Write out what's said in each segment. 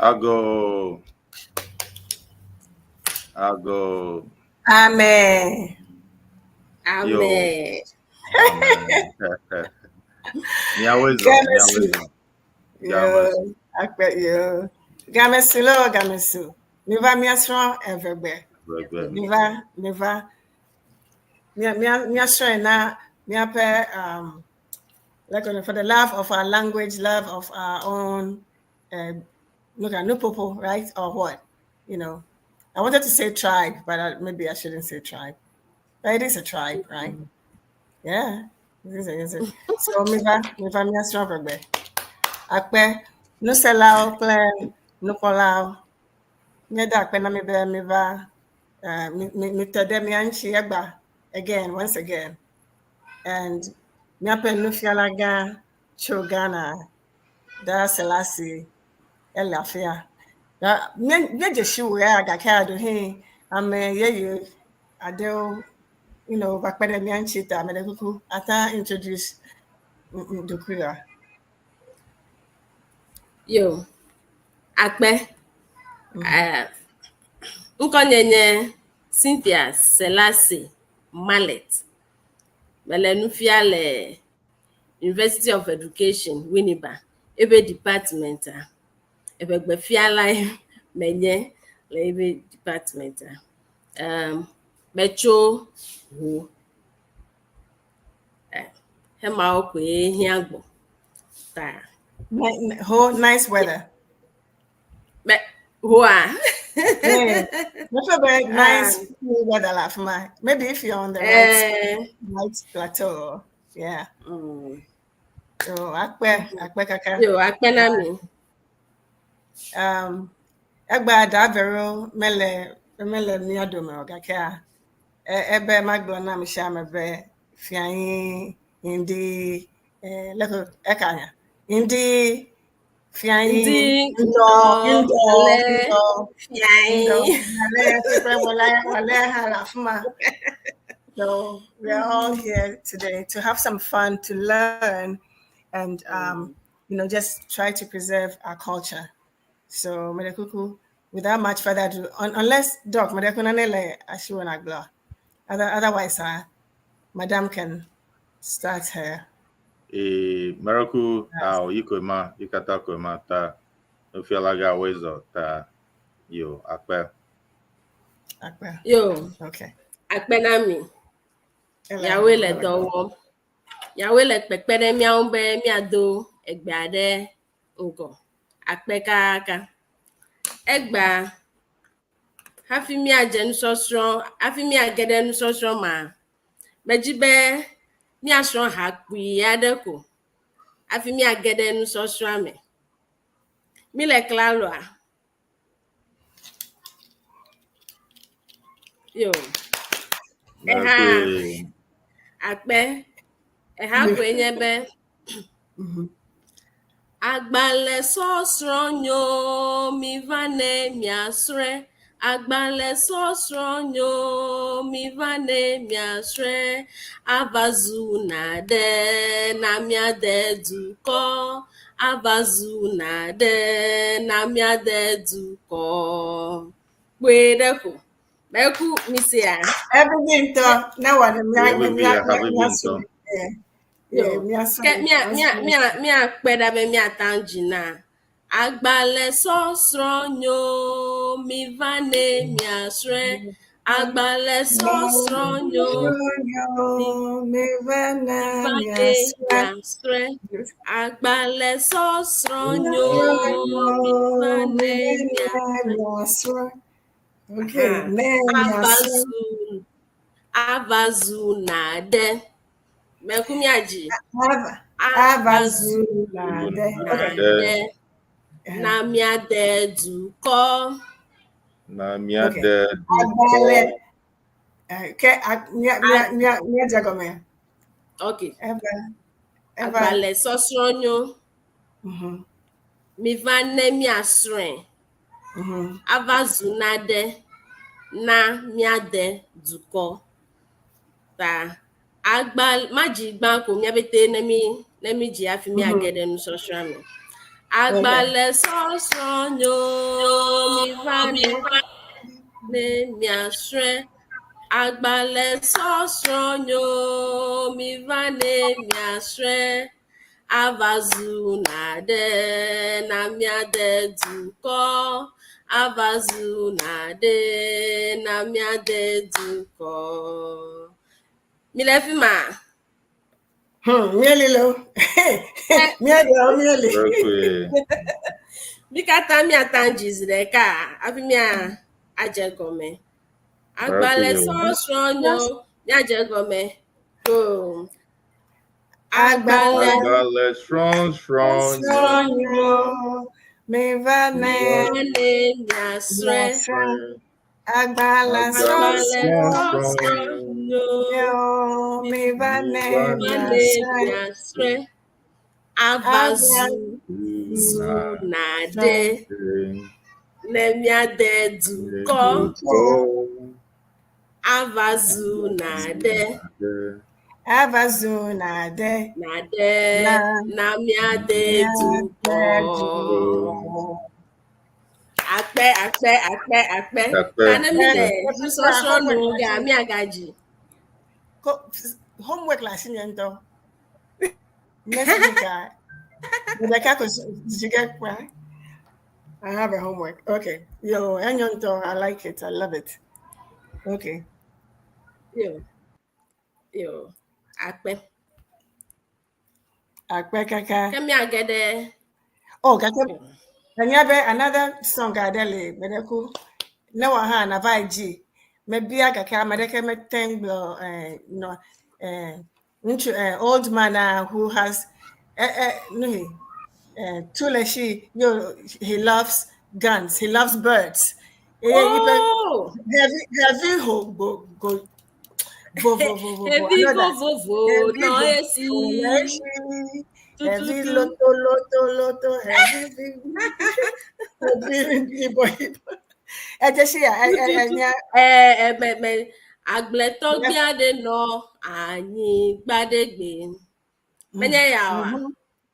Ago. Ago. Amen. Yo. Amen. Amen. Miawezo, Gamesu. miawezo. Yo. Gamesu. Akpe yo. Gamesu lo gamesu. Miva miasrɔ̃ evegbe. Gbegbe. Miva miva. Mia mia miasrɔ̃e na miaƒe like for the love of our language, love of our own look at nupopo, right? Or what? You know. I wanted to say tribe, but maybe I shouldn't say tribe. But it is a tribe, right? Yeah. It is it is. So miva miva miasrɔ̃ evegbe. Akpe nuselawo kple nukpɔlawo. Míeda akpe na mi be miva mi te ɖe mía ŋuti egba again, once again. And míaƒe nufialagã tso Ghana, Da Selassie, ele afia. Míedze si wò ya gake aɖohĩ ame yeye aɖewo va kpe ɖe mía ŋuti ta ame ɖe kuku ate introduce ɖokuiwòa. Yo. Akpe. Ŋkɔnye nye Cynthia Selassie Mallet. Mele nu fia le University of Education, Winneba, ebe department a. Eʋegbefialae menye le ebe department a. Metso Ho. Hemawo koe hiã gbɔ. Ta. Ho, nice weather. Me, Hoa. Yeah. Little bit nice cool weather la fuma. Maybe if you're on the right, right plateau. Yeah. So akpe, akpe kaka. Yo, akpe na mi. Egba davero mele mele mía dome o gake a ebe magblɔ na ame sia ame be fianyi ŋdi leko ekanya ŋdi fianyi Ŋdi, ŋdɔ ŋdɔ, ŋdɔ ale, ŋdɔ fianyi. ŋdɔ ale kple wale wale hã le afi ma. So we are all here today to have some fun, to learn, and just try to preserve our culture. So Medekuku, without much further ado, unless Doc Medekunanele Ashiwanagla, otherwise, Madam can start her. E Maraku ao ikoma ikata koma ta ofialaga wezo ta yo akpe. Akpe. Yo. Okay. Akpe na mi. Miawoe le dɔ wɔm. Miawoe le kpekpe ɖe míawo be míado egbea ɖe ŋgɔ. Akpe kaka. Egbea hafi míadze nusɔsrɔ̃, hafi míage ɖe nusɔsrɔ̃ ma, medzi be míasrɔ̃ ha kpui aɖe ko hafi míage ɖe nusɔsrɔ̃a me. Mi le klaloa? Yo. Eha akpe. Eha koe nye be agbalẽ sɔsrɔ̃ nyo mi va ne miasrɔ̃e. Agbalẽ sɔsrɔ̃ nyo mi va ne miasrɔ̃e. Ava zu naɖe na míade dukɔ. Ava zu naɖe na míade dukɔ. Kpoe ɖe ko. Meku mi sea. Everything to na wa mia Everything, mia everything mia to. yeah. Yo. Yeah, mia Ke mia mia mia miakpe ɖa be miata dzi na. Agbalẽ sɔsrɔ̃ nyo mi va ne miasrɔ̃e. Agbalẽ sɔsrɔ̃ nyo mi va na va ne miasrɔ̃e. miasrɔ̃e. Agbalẽ sɔsrɔ̃ nyo mi va ne miasrɔ̃e. miasrɔ̃e. Okay, Aha. ne Ava miasrɔ̃e. zu ava zu naɖe. Meku miadzi. Ava Ava ava zu zu naɖe. Okay. naɖe na míade dukɔ. Na míade Agbalẽ dukɔ. Ke mia mia mia miadze gɔme. Okay. Eva eva. Agbalẽ sɔsrɔ̃ nyo. Mi va ne miasrɔ̃e. Ava zu naɖe na míade dukɔ. Ta agba madzi gbã ko míaƒete ne mi ne mi dzi hafi míage ɖe nusɔsrɔ̃a me. Agbalẽsɔsrɔ̃ nyo, miva ne ne miasrɔ̃e. Agbalẽsɔsrɔ̃ nyo, miva ne miasrɔ̃e. Ava zu naɖe na miade dukɔ. Ava zu naɖe na miade dukɔ. Mi le fi ma? Mieli lo. Mieli, mieli. Okay. Mi katã miata dzi zi ɖeka hafi mia adze gɔme. Agbalẽsɔsrɔ̃ nyo, miadze gɔme. Go. Agbalẽ Agbalẽ srɔ̃srɔ̃ nyo. Srɔ̃nyo, miva ne ne miasrɔ̃e. miasrɔ̃. Agbalẽ Agbalẽ sɔsrɔ̃ srɔ̃srɔ̃ nyo, nyo, miva ne Miva ne miasrɔ̃e. miasrɔ̃e. Ava zu zu naɖe ne miade dukɔ. Ava zu naɖe Ava zu naɖe naɖe na na miade dukɔ. dukɔ. Akpe akpe akpe akpe. Akpe. Ta ne mi le nusɔsrɔ̃ nu ga miagadzi. Homework la si nye ŋutɔ. Next week, Rebecca, did you get right? I have a homework. Okay. Yo, enyo ŋutɔ, I like it. I love it. Okay. Yo yo akpe. Akpe kaka. Ke miage ɖe Oh, kaka. Enya be another song aɖe le gbeɖeku. Ne wɔ hã nava yi dzi. Mebia gake ame ɖeke mete ŋu gblɔ no ŋutsu old man who has no he Tuleshi, yo, he loves guns. He loves birds. Oh! Heavy, heavy ho go go vo vo vo vo. Heavy I know vo that. vo vo Heavy nɔ vo esi. vo Heavy Tututu. loto loto loto heavy heavy boy. Ẹ jẹ́ sí ẹ ẹ ẹ ní Ẹ ẹ mẹ mẹ agbletɔgbi aɖe nɔ anyigba ɖe gbe. Menye ya oa?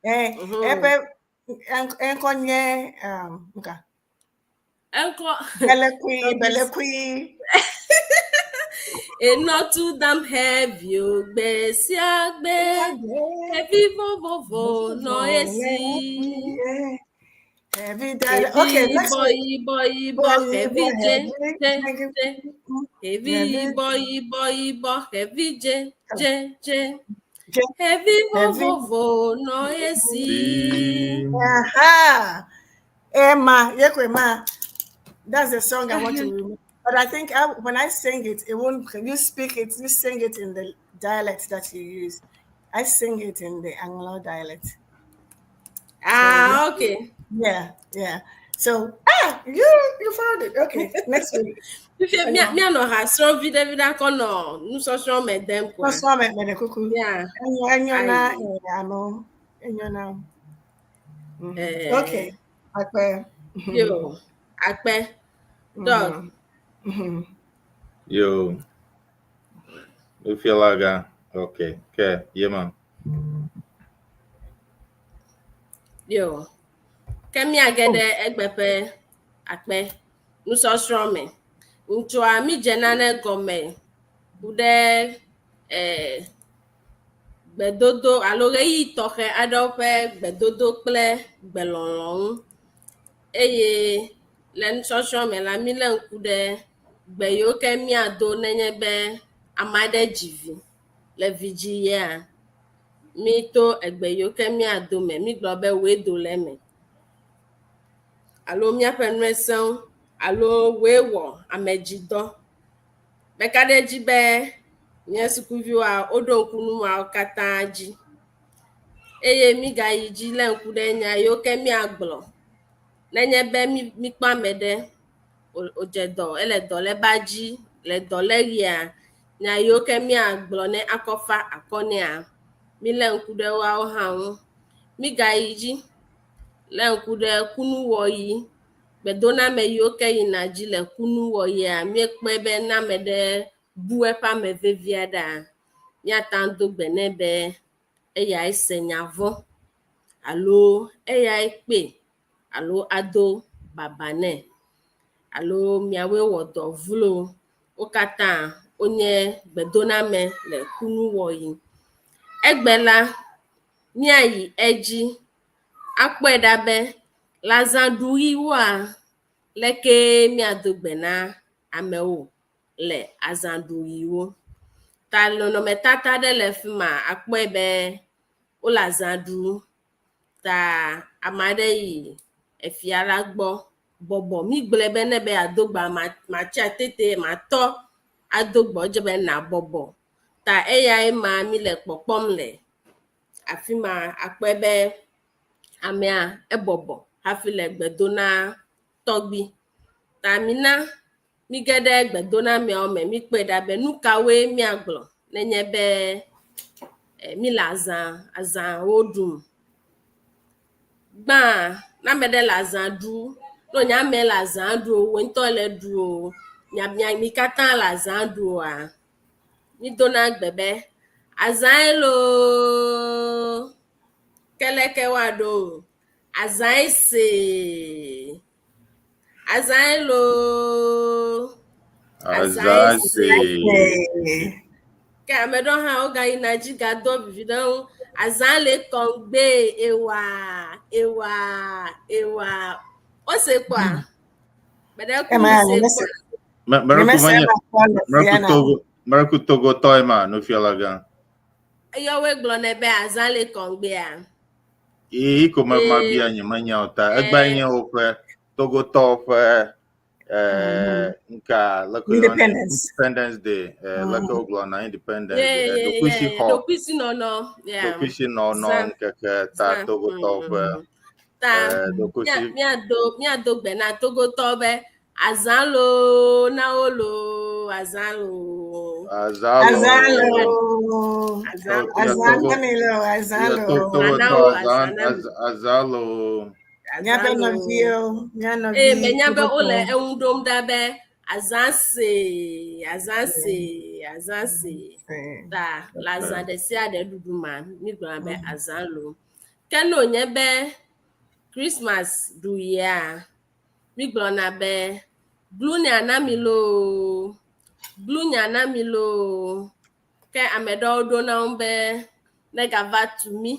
Ẹ ẹ ẹ ŋkɔ nye nka Eŋkɔ Belekui Belekui. Enɔ tu dam heavy o gbe sia gbe. Heavy vovovo nɔ esi. Heavy daddy. Okay, Heavy next bɔ week. yibɔ yibɔ heavy je je je. Heavy yibɔ yibɔ yibɔ heavy je je je. Heavy vovovo nɔ esi. Aha. Emma, Yekwema. That's the song I want to remember. But I think when I sing it, it won't. You speak it, you sing it in the dialect that you use. I sing it in the Anglo dialect. Ah, okay. Yeah. So you found it. Okay, next week. Fifia mia mianɔ ha srɔ̃ viɖe viɖe akɔ nɔ nusɔsrɔ̃ me dem koa. Nusɔsrɔ̃ me me kuku. Yeah. Enyo enyo na Ayi. amo enyo na. Eh. Okay. Akpe. Yo, akpe. Dog. Yo. Ufialaga. Okay. Okay. Yeah, man. Yo. Ke miage ɖe egbe ƒe akpe nusɔsrɔ̃ me. Ŋutsua mi dze nane gɔme ku ɖe gbedodo alo ɣeyiɣi tɔxɛ aɖewo ƒe gbedodo kple gbelɔlɔ ŋu. Eye le nusɔsrɔ̃ me la, mi lé ŋku ɖe gbe yiwo ke miado nenye be ame aɖe dzi vi le vidziyia, mi to egbe yiwo ke miado me. Mi gblɔ be woe do le eme. Alo miaƒe nue sẽŋu alo woe wɔ amedzidɔ. Meka ɖe edzi be nye sukuviwoa woɖo ŋku nu mawo katã dzi. Eye migayi dzi lé ŋku ɖe nya yiwo ke miagblɔ nenye be mikpɔ ame ɖe wòdze dɔ ele dɔléba dzi le dɔléɣia nya yiwo ke miagblɔ ne akɔfa akɔ nɛa milé ŋku ɖe woawo hã ŋu. Migayi dzi lé ŋku ɖe kunuwɔɣi gbedoname yiwo ke yina dzi le kunuwɔɣia míekpɔe be ne ame ɖe bu eƒe ame vevi aɖea míate ŋu do gbe nɛ be eyae se nya vɔ̃. alo eyae kpe alo ado baba nɛ alo miawoe wɔ dɔ vlo. Wo katã wonye gbedoname le kunuwɔɣi. Egbe la, míayi edzi akpɔe ɖa be le azãɖuɣiwoa, leke míado gbe na amewo le azãɖuɣiwo. Ta nɔnɔmetata ɖe le fi ma akpɔe be wole azã ɖum ta ame aɖe yi efia la gbɔ bɔbɔ. Mígblɔe be ne be yeado gbea matsi atete matɔ ado gbe edze be nabɔbɔ. Ta eyae ma míle kpɔkpɔm le afi ma akpɔe be amea ebɔbɔ hafi le gbe do na tɔgbui. Ta mina mige ɖe gbedonameawo me míkpɔe ɖa be nu kawoe míagblɔ nenye be míle azã azãwo ɖum. Gbã ne ame ɖe le azã ɖum, ne wònye ame le azã ɖu o, wò ŋutɔ le ɖu o, mia mia mi katã le azã ɖu oa, mídona gbe be azãe loo, ke leke woaɖo o, azãe see, azãe loo, Azã se. Ke ame ɖewo hã wogayina dzi gadoa vivi ɖe eŋu. Azã le kɔŋgbe ewa ewa ewa. Wose kpɔa? Gbe ɖe ku Ema, mi se mese. kpɔa? Mereku Mese menye ma kpɔ le Mereku Siena. Togo Mereku Togo tɔe ma nufiala gã. Eyɔwoe gblɔnɛ be azã le kɔŋgbea. Yi ko me ma Ee. bia nye menya o ta. Egba nye woƒe Togotɔwo ƒe nka leke woyɔnɛ? Independence. Independence Day. Leke wogblɔna Independence Yeah, Day. yeah, Ɖokuisi yeah. xɔ Ɖokuisi nɔnɔ. Yeah. ɖokuisi nɔnɔ Zã. ŋkeke ta Zã. Togotɔwo ƒe Ta ɖokuisi míado gbe na Togotɔwo be azã loo na wo loo azã loo. Azã Azã loo. loo. Azã To- ya Azã Togo na mi loo. Azã ya loo. Azã wo, Togotɔ azã azã na mi. azã loo. Míaƒe Azã loo. nɔviwo, mía nɔvi Eye menya be wole Togotɔwo. eŋu ɖom ɖa be azã see, azã see, azã see. Ta le azã ɖe sia ɖe ɖuɖu ma, mígblɔna be azã loo. Ke ne wònye be Christmas ɖuɣia, mígblɔna be blunya na mi loo, blunya na mi loo. Ke ame ɖewo ɖona ŋu be negava tu mí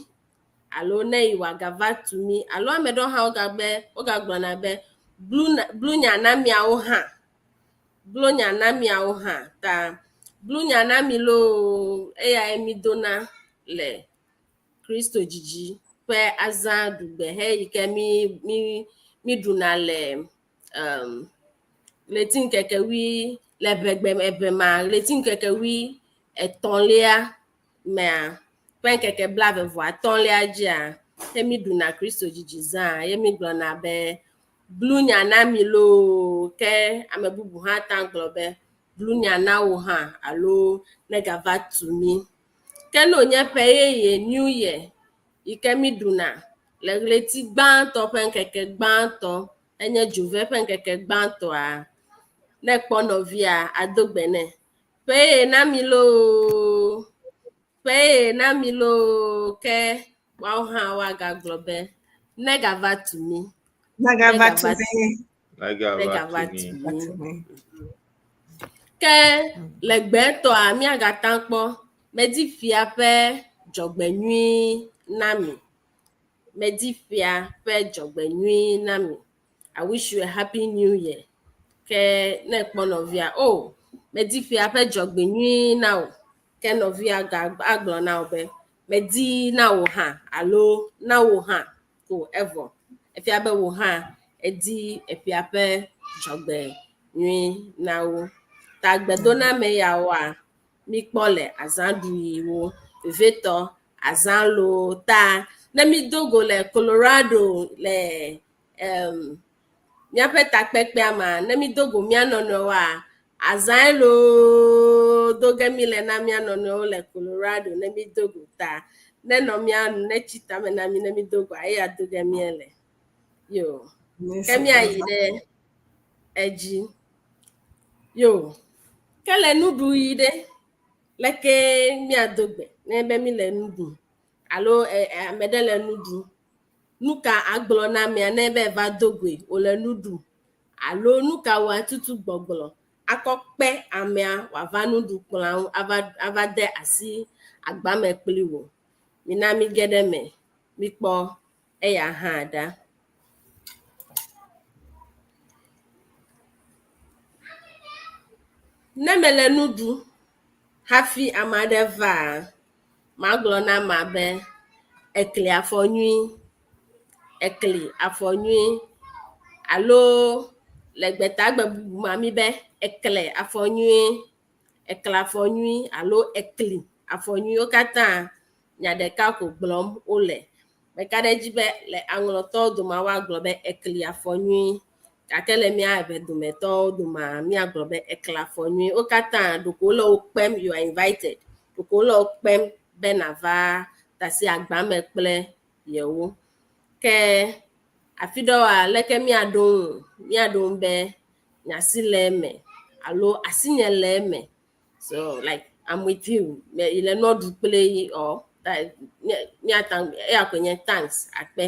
alo ne yi wòagava tu mí alo ame ɖewo hã wogagbe wogagblɔna be blunya na miawo hã, blunya na miawo hã. Ta blunya na mi loo eyae mídona le Kristo dzidzi ƒe azã ɖugbe he yi ke mí mí míɖuna le ɣleti ŋkeke wui le ʋegbe eve ma ɣleti ŋkeke wui etɔ̃lia mea ƒe ŋkeke 25lia dzia he míɖuna Kristo dzidzi zã ye mígblɔna be blunya na mi loo ke ame bubu hã ta gblɔ be blunya na wo hã alo negava tu mí. Ke ne wònye ƒe yeye New Year yi ke míɖuna le ɣleti gbãtɔ ƒe ŋkeke gbãtɔ enye dzove ƒe ŋkeke gbãtɔa ne ekpɔ nɔvia ado gbe nɛ. Ƒe yeye na mi loo, ƒe yeye na mi loo ke woawo hã woagagblɔ be negava tu mí. Negava tu Negava mi. Negava Negava tu tu mí. mí. Tu mi. Ke le gbetɔa míagata kpɔ medi fia ƒe dzɔgbenyui na mi. Medi fia ƒe dzɔgbenyui na mi. I wish you a happy new year. Ke ne ekpɔ nɔvia, oh, medi fia ƒe dzɔgbenyui na wò. Ke nɔvia agblɔ na wò be medi na wò hã alo na wò hã ko evɔ. Efia be wò hã edi eƒea ƒe dzɔgbenyui na wo. Ta gbedoname yawoa, míkpɔ le azãɖuɣiwo, vevietɔ azã loo ta ne mído go le Colorado le míaƒe takpekpea mea, ne mído go mía nɔnɔewoa, azãe loo do ge mí le na mía nɔnɔewo le Colorado ne mído go ta nenɔ mía nu netsi tame na mí ne mído goa eya do ge míele. Yo. Ke míayi ɖe edzi. Yo. Ke le nuɖuɣi ɖe, leke míado gbe ne be míle nu ɖum alo ame ɖe le nu ɖum. Nu ka agblɔ na amea ne be eva do goe wòle nu ɖum alo nu ka wòatutu gbɔgblɔ akɔ kpe amea wòava nuɖukplɔa ŋu ava ava de asi agbame kpli wò. Mina mi ge ɖe eme mikpɔ eya hã ɖa. Ne mele nu ɖum hafi ame aɖe vaa, magblɔ na amea be ekli afɔ nyui, ekli afɔ nyui alo le gbetagbe bubu mea mi be ekle afɔ nyui, ekle afɔ nyui alo ekli afɔ nyui. Wo katã nya ɖeka ko gblɔm wole. Meka ɖe edzi be le aŋlɔtɔwo domea woagblɔ be ekli afɔ nyui gake le mía eve dometɔwo domea míagblɔ be ekle afɔ nyui. Wo katã ɖeko wole wo kpem you are invited. Ɖeko wole wo kpem be nava da asi agbame kple yewo. Ke afi ɖewoa leke míaɖo ŋu? Míaɖo ŋu be nye asi le eme alo asinye le eme. So like I'm with you. Me yi le nua ɖu kple yi or míata eya koe nye thanks akpe.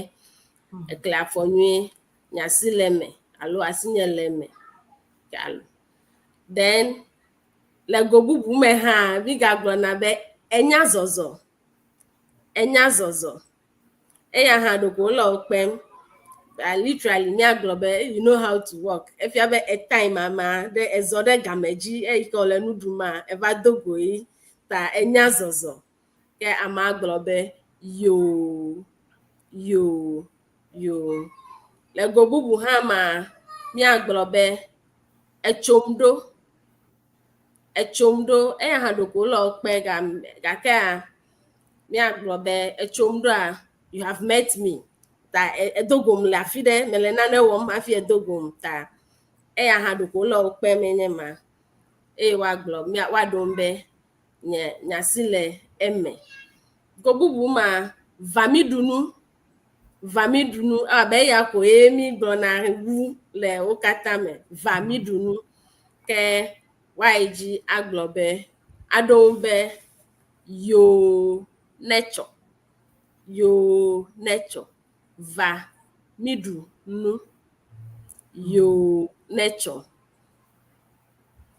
Ekle afɔ nyuie, nye asi le eme alo asinye le eme. Then le go bubu me hã mígagblɔna be enya zɔzɔ, enya zɔzɔ. Eya hã ɖeko wole wo kpem. Literally míagblɔ be you know how to walk. Efia be etime amea ɖe ezɔ ɖe game dzi eyi ke wòle nu ɖum ma eva do go yi ta enya zɔzɔ. Ke amea gblɔ be yoo, yoo, yoo. Le go bubu hã mea, míagblɔ be etsom ɖo, etsom ɖo. Eya hã ɖeko wole wo kpe gakea míagblɔ be etsom ɖoa you have met me ta edo gom le afi ɖe mele nane wɔm hafi edo gom ta eya hã ɖeko wole wo kpem enye ma eye woagblɔ woaɖo ŋu be nye nye asi le eme. Go bubu ma va mi ɖu nu, va mi ɖu nu abe eya koe mi gblɔna wu le wo katã me. Va mi ɖu nu ke woayi dzi agblɔ be aɖo ŋu be yoo netsɔ, yoo netsɔ. Va mi ɖu nu, yoo netsɔ.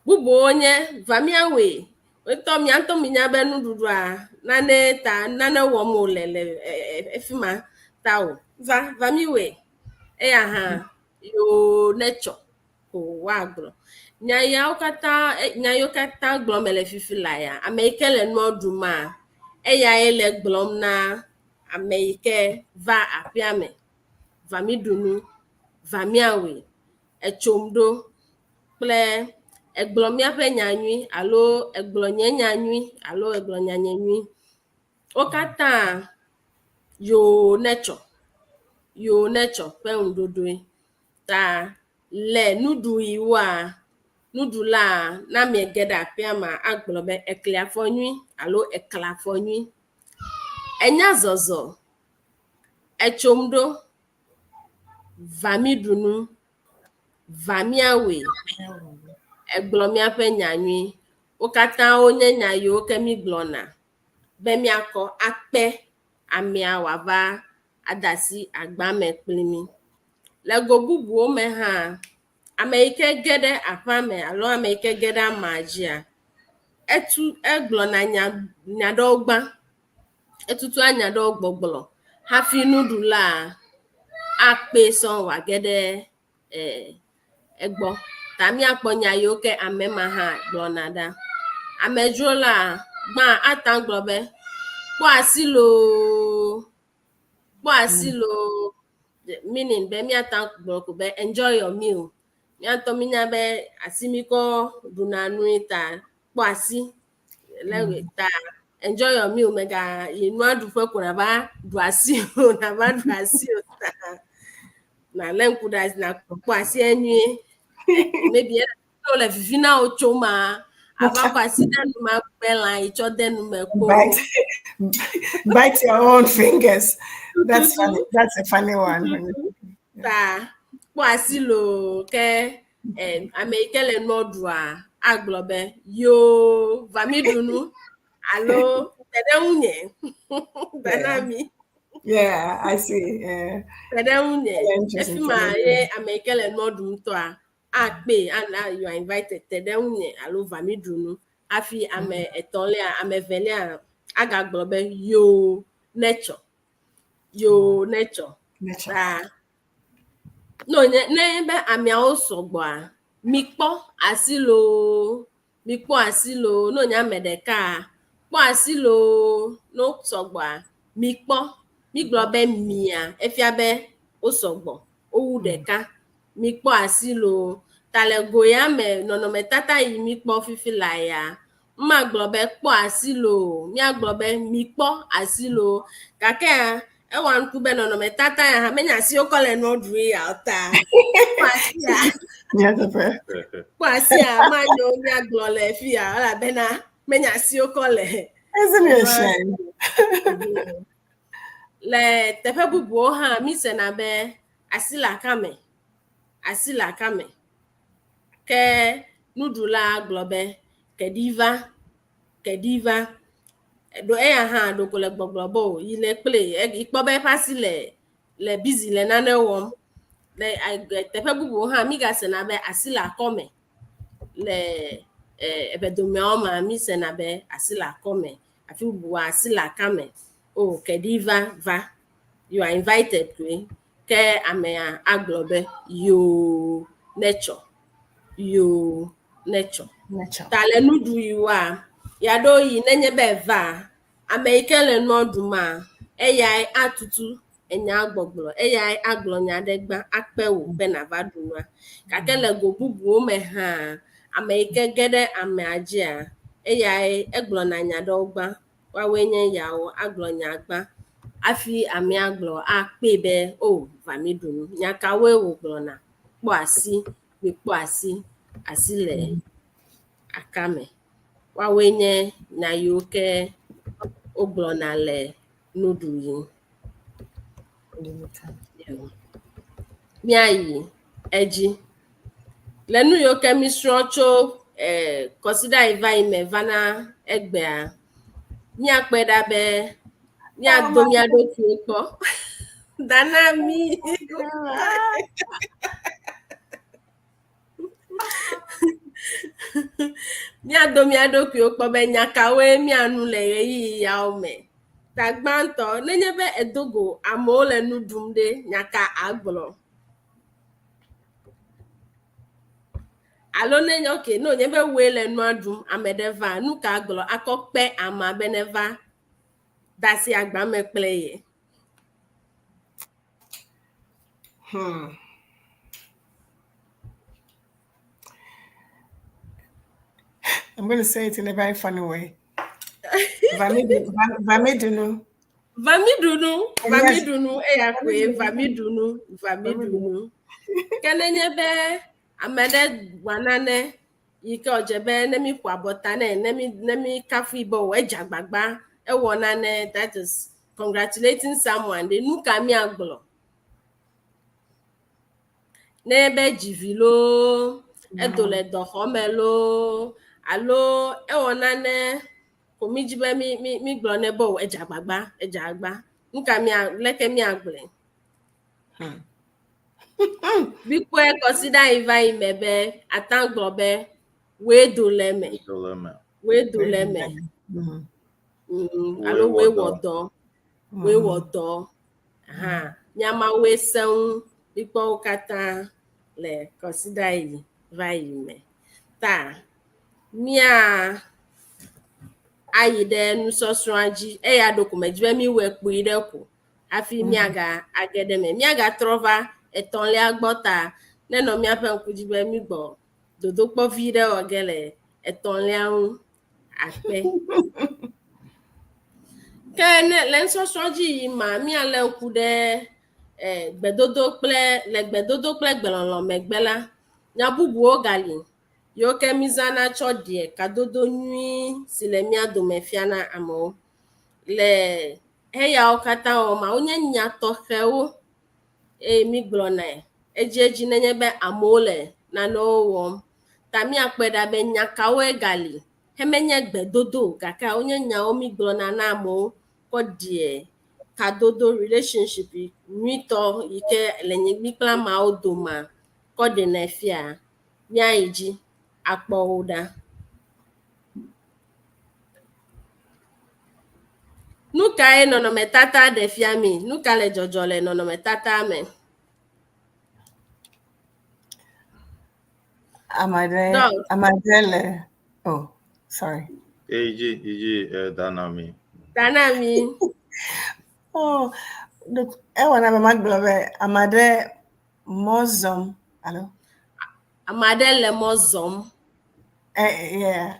Bubuwo nye va míawɔe. Wotɔ mía ŋutɔ minya be nuɖuɖua nane ta nane wɔm wòle le efi ma ta o. Va va míwɔe. Eya hã yoo netsɔ ko woagblɔ. Nya yawo katã nya yiwo katã gblɔm mele fifi laa ya, ame yi ke le nua ɖum eyae le gblɔm na ame yi ke va aƒea me. Va mi ɖu nu, va míawɔe, etsom ɖo kple egblɔ míaƒe nya nyui alo egblɔ nye nya nyui alo egblɔ nyanye nyui. Wo katã yoo netsɔ, yoo netsɔ ƒe ŋuɖoɖoe. Ta le nuɖuɣiwoa, nuɖula ne ame ge ɖe aƒea mea agblɔ be ekli afɔ nyui alo ekle afɔ nyui. Enya zɔzɔ, etsom ɖo, va mi ɖu nu, va míawɔe, egblɔ míaƒe nya nyui. Wo katã wonye nya yiwo ke mi gblɔna be míakɔ akpe amea wòava ada asi agbame kpli mí. Le go bubuwo me hã, ame yi ke ge ɖe aƒea me alo ame yi ke ge ɖe amea dzia, etu egblɔna nya nya ɖewo gbã. Etutua nya ɖewo gbɔgblɔ hafi nuɖula akpee sɔŋ wòage ɖe egbɔ. Ta míakpɔ nya yiwo ke ame ma hã gblɔna ɖa. Amedzro la gbã ate ŋu agblɔ be kpɔ asi loo, kpɔ asi loo meaning be míate ŋu agblɔ ko be enjoy your meal. Mía ŋutɔ mínya be asi míkɔ ɖuna nui ta kpɔ asi le ta enjoy your meal mega yi nua ɖuƒe ko nava ɖu asi o nava ɖu asi o ta nalé ŋku ɖe asi nakpɔ asia nyuie. Maybe ne wòle vivi na wò tso ma ava kɔ asi ɖe nu me akpe lã yi tsɔ de nu me kpo. Bite, bite your own fingers. That's funny. That's a funny one. Ta kpɔ asi loo ke ame yi ke le nua ɖua agblɔ be yoo va mi ɖu nu alo te ɖe ŋunye te na mi. Yeah, I see. Yeah. Te ɖe ŋunye. Yeah, interesting. Efi ma ye ame yi ke le nua ɖum tɔa akpee ana you are invited te ɖe ŋunye alo va mi ɖu nu. Hafi ame etɔ̃lia, ame evelia agagblɔ be yoo netsɔ. Yoo netsɔ. Nature. Ta ne wònye ne be ameawo sɔgbɔa, mikpɔ asi loo, mikpɔ asi loo. Ne wònye ame ɖekaa, kpɔ asi loo. Ne wo sɔgbɔa, mikpɔ. Migblɔ be mia, efia be wo sɔgbɔ, wowu ɖeka. Mikpɔ asi loo. Ta le go ya me, nɔnɔmetata yi mikpɔ fifi laa ya, magblɔ be kpɔ asi loo, míagblɔ be mikpɔ asi loo. Gakea, ewɔ nuku be nɔnɔmetata ya hã menye asi wokɔ le nua ɖu ya o ta. Kpɔ asia, Yeah, the first. kpɔ asia manyo míagblɔ le fi ya elabena menye asi wokɔ le Isn't it a shame? Le teƒe bubuwo hã mísena be asi le akame, asi le akame. Ke nuɖula gblɔ be keɖi va, keɖi va. Ɖo eya hã ɖoko le gbɔgblɔ be o yi le kple ikpɔ be eƒe asi le le busy le nane wɔm. Le teƒe bubuwo hã mígasena be asi le akɔme. Le eʋedomeawo mea mísena be asi le akɔme. Afi bubuwoa asi le akame. O keɖi va va. You are invited koe. Ke amea agblɔ be yoo netsɔ, yoo netsɔ. Nature. Ta le nuɖuɣiwoa, ɣeaɖewoɣi nenye be eva, ame yi ke le nua ɖuma, eyae atutu enya gbɔgblɔ, eyae agblɔ nya ɖe gbã akpe wò be nàva ɖu nua. Gake le go bubuwo me hã, ame yi ke ge ɖe amea dzia, eyae egblɔna nya ɖewo gbã. Woawoe nye yawo agblɔ nya gbã hafi amea gblɔ akpee be o va mi ɖu nu. Nya kawoe wògblɔna? Kpɔ asi, mikpɔ asi, asi le akame. Woawoe nye nya yiwo ke wogblɔna le nuɖuɣi. Míayi edzi. Le nu yiwo ke mísrɔ̃ tso kɔsiɖa yi va yi me vana egbea, míakpɔe ɖa be míado mía ɖokuiwo kpɔ. Dana mi. Míado mía ɖokuiwo kpɔ be nya kawoe míanu le ɣeyiɣi yawo me. Ta gbãtɔ, nenye be edo go amewo le nu ɖum ɖe, nya ka agblɔ? Alo nenye okay, ne wònye be wòe le nua ɖum, ame ɖe va, nu ka agblɔ akɔ kpe amea be neva da asi agba me kple ye? I'm going to say it in a very funny way. Vamidunu. Vamidunu, vamidunu, eya koe vamidunu, vamidunu. Ke nenye be ame ɖe wɔ nane yi ke wòdze be ne mi ƒo abɔta nɛ, ne mi ne mi kafui be o edze agbagba, ewɔ nane that is congratulating someone ɖe nu ka míagblɔ? Ne be dzi vi loo, edo le dɔxɔme loo, alo ewɔ nane ko mi dzi be mi mi mi gblɔ nɛ be o edze agbagba, edze agbagba. Nu ka mía leke míagblɔe? Mikpɔe kɔsiɖa yi va yi me be ata gblɔ be woe do le eme, Do le eme. woe do le eme. Alo woe wɔ dɔ, woe wɔ dɔ. Hã, nyamawoe sẽ ŋu mikpɔ wo katã le kɔsiɖa yi va yi me. Ta mía ayi ɖe nusɔsrɔ̃a dzi. Eya ɖo ko medzi be míwɔe kpui ɖe ko hafi míaga age ɖe eme. Míagatrɔ va etɔ̃lia gbɔ ta nenɔ míaƒe ŋku dzi be mígbɔ dodokpɔ vi ɖe wɔ ge le etɔ̃lia ŋu akpe. Ke ne le nusɔsrɔ̃ dzi yim ma, míalé ŋku ɖe gbedodo kple le gbedodo kple gbelɔlɔ̃ megbe la, nya bubuwo gali yiwo ke mízãna tsɔ ɖea kadodo nyui si le mía dome fiana amewo. Le eyawo katã wɔma, wonye nya tɔxɛwo eye mígblɔnae edziedzi nenye be amewo le nanewo wɔm. Ta míakpɔe ɖa be nya kawoe gali hemenye gbedodo o gake wonye nyawo mígblɔna na amewo kɔ ɖea kadodo relationship nyuitɔ yi ke le mí kple ameawo domea kɔ ɖenɛ fia, míayi dzi akpɔ wo ɖa. Nu kae nɔnɔmetata ɖe fia mí? Nu ka le dzɔdzɔ le nɔnɔmetata me? Ame aɖe, ame aɖe le, oh, sorry. Eyi dzi, da na mi. Da na mi. Oh, look, ewɔ na be magblɔ be ame aɖe mɔ zɔm, alo? Ame aɖe le mɔ zɔm. Yeah.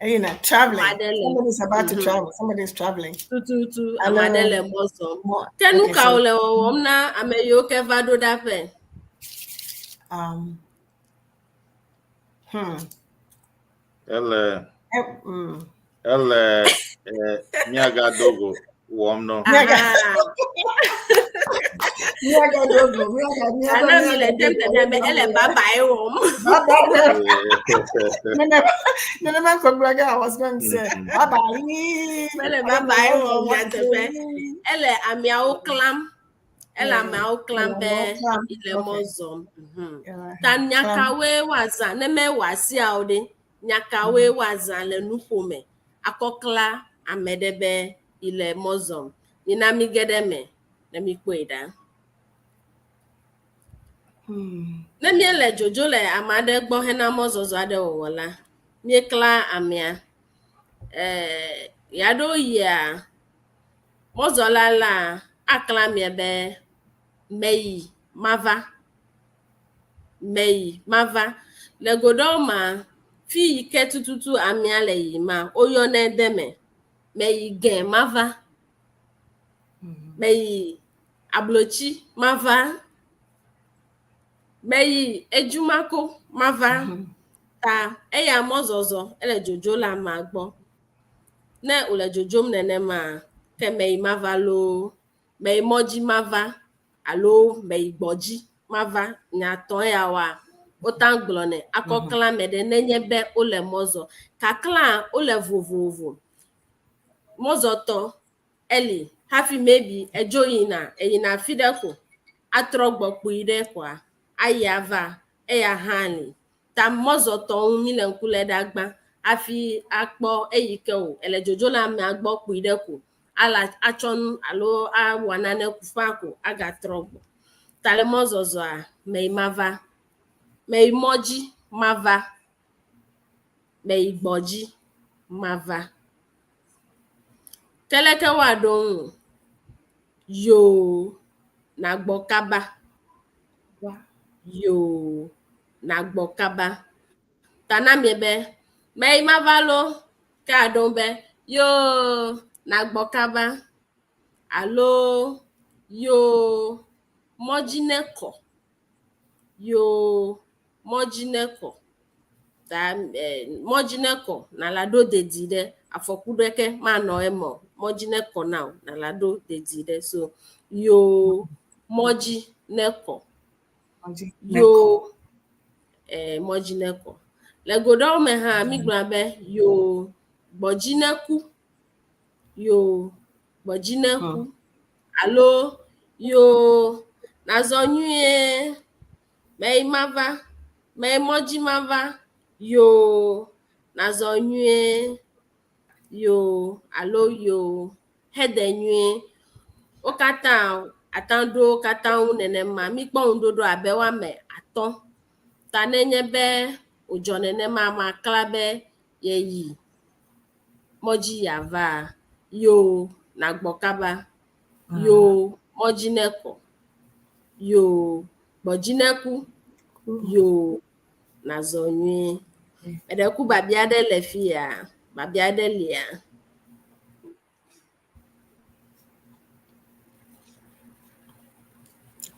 You know, traveling. Somebody's about to travel. Somebody's traveling. Tututu, ame aɖe le mɔ zɔm. Ke nu ka wòle wɔwɔm na ame yiwo ke va ɖo ɖaƒe? Ele ele míagado go wɔm nɔ. Míagado go, míaga Ana mi le dem tete be ele bye-bye wɔm. Nenema ko gblɔ ge I was going to say bye-bye. Ele bye-bye wɔm nyateƒe. Ele ameawo klam. Ele ameawo klam be ile mɔ zɔm. Ta nya kawoe woazã ne mewɔ asiawo ɖe? Nya kawoe woazã le nuƒo me akɔ kla ame ɖe be ile mɔ zɔm? Mina mi ge ɖe eme ne mikpɔe ɖa. Ne míele dzodzo le ame aɖe gbɔ hena mɔzɔzɔ aɖe wɔwɔ la, míekla amea. Ɣeaɖewoɣia, mɔzɔla la akla amea be meyi mava, meyi mava. Le go ɖewo mea, fi yi ke tututu amea le yiyima, woyɔnɛ de eme. Meyi gɛ mava, meyi ablotsi mava, meyi edzumako mava. Ta eya mɔzɔzɔ ele dzodzo le amea gbɔ. Ne wòle dzodzom nenema, ke meyi mava loo, meyi mɔdzi mava alo meyi gbɔdzi mava. Nya tɔ̃ yawoa, wota gblɔnɛ akɔ klã ame ɖe nenye be wole mɔ zɔ. Kaklã wole vovovo. Mɔzɔtɔ eli hafi maybe edzo yina eyina afi ɖe ko atrɔ gbɔ kpui ɖe koa ayi ava eya hã li. Ta mɔzɔtɔ ŋu mi le ŋku le ɖa gbã hafi akpɔ eyi ke o ele dzodzo le amea gbɔ kpui ɖe ko ala atsɔ nu alo awɔ nane faa ko agatrɔ gbɔ. Ta le mɔzɔzɔa meyi mava, meyi mɔdzi mava, meyi gbɔdzi mava. Ke leke woaɖo ŋu? Yoo, nagbɔ kaba. Yoo, nagbɔ kaba. Ta na mie be meyi mava loo, ke aɖo ŋu be yoo, nagbɔ kaba alo yoo, mɔdzi nekɔ. Yoo, mɔdzi nekɔ. Ta mɔdzi nekɔ nala ɖo dedi ɖe afɔku ɖeke manɔ eme o. Mɔdzi nekɔ na wò nala ɖo dedi ɖe. So yoo, mɔdzi nekɔ. Yoo, mɔdzi nekɔ. Le go ɖewo me hã mi gblɔna be yoo, gbɔdzi neku. Yoo, gbɔdzi neku. Alo yoo, nazɔ nyuie. Meyi mava, meyi mɔdzi mava. Yoo, nazɔ nyuie. Yoo alo yoo, hede nyuie. Wo katã ate ŋu ɖo wo katã ŋu nenema. Mikpɔ ŋuɖoɖo abe woame atɔ̃. Ta nenye be wòdzɔ nenema amea kla be yeyi mɔdzi yeava, yoo nagbɔ kaba. Yoo mɔdzi nekɔ. Yoo gbɔdzi neku. Yoo nazɔ nyuie. Eɖe ku biabia ɖe le fi ya? Biabia ɖe lia?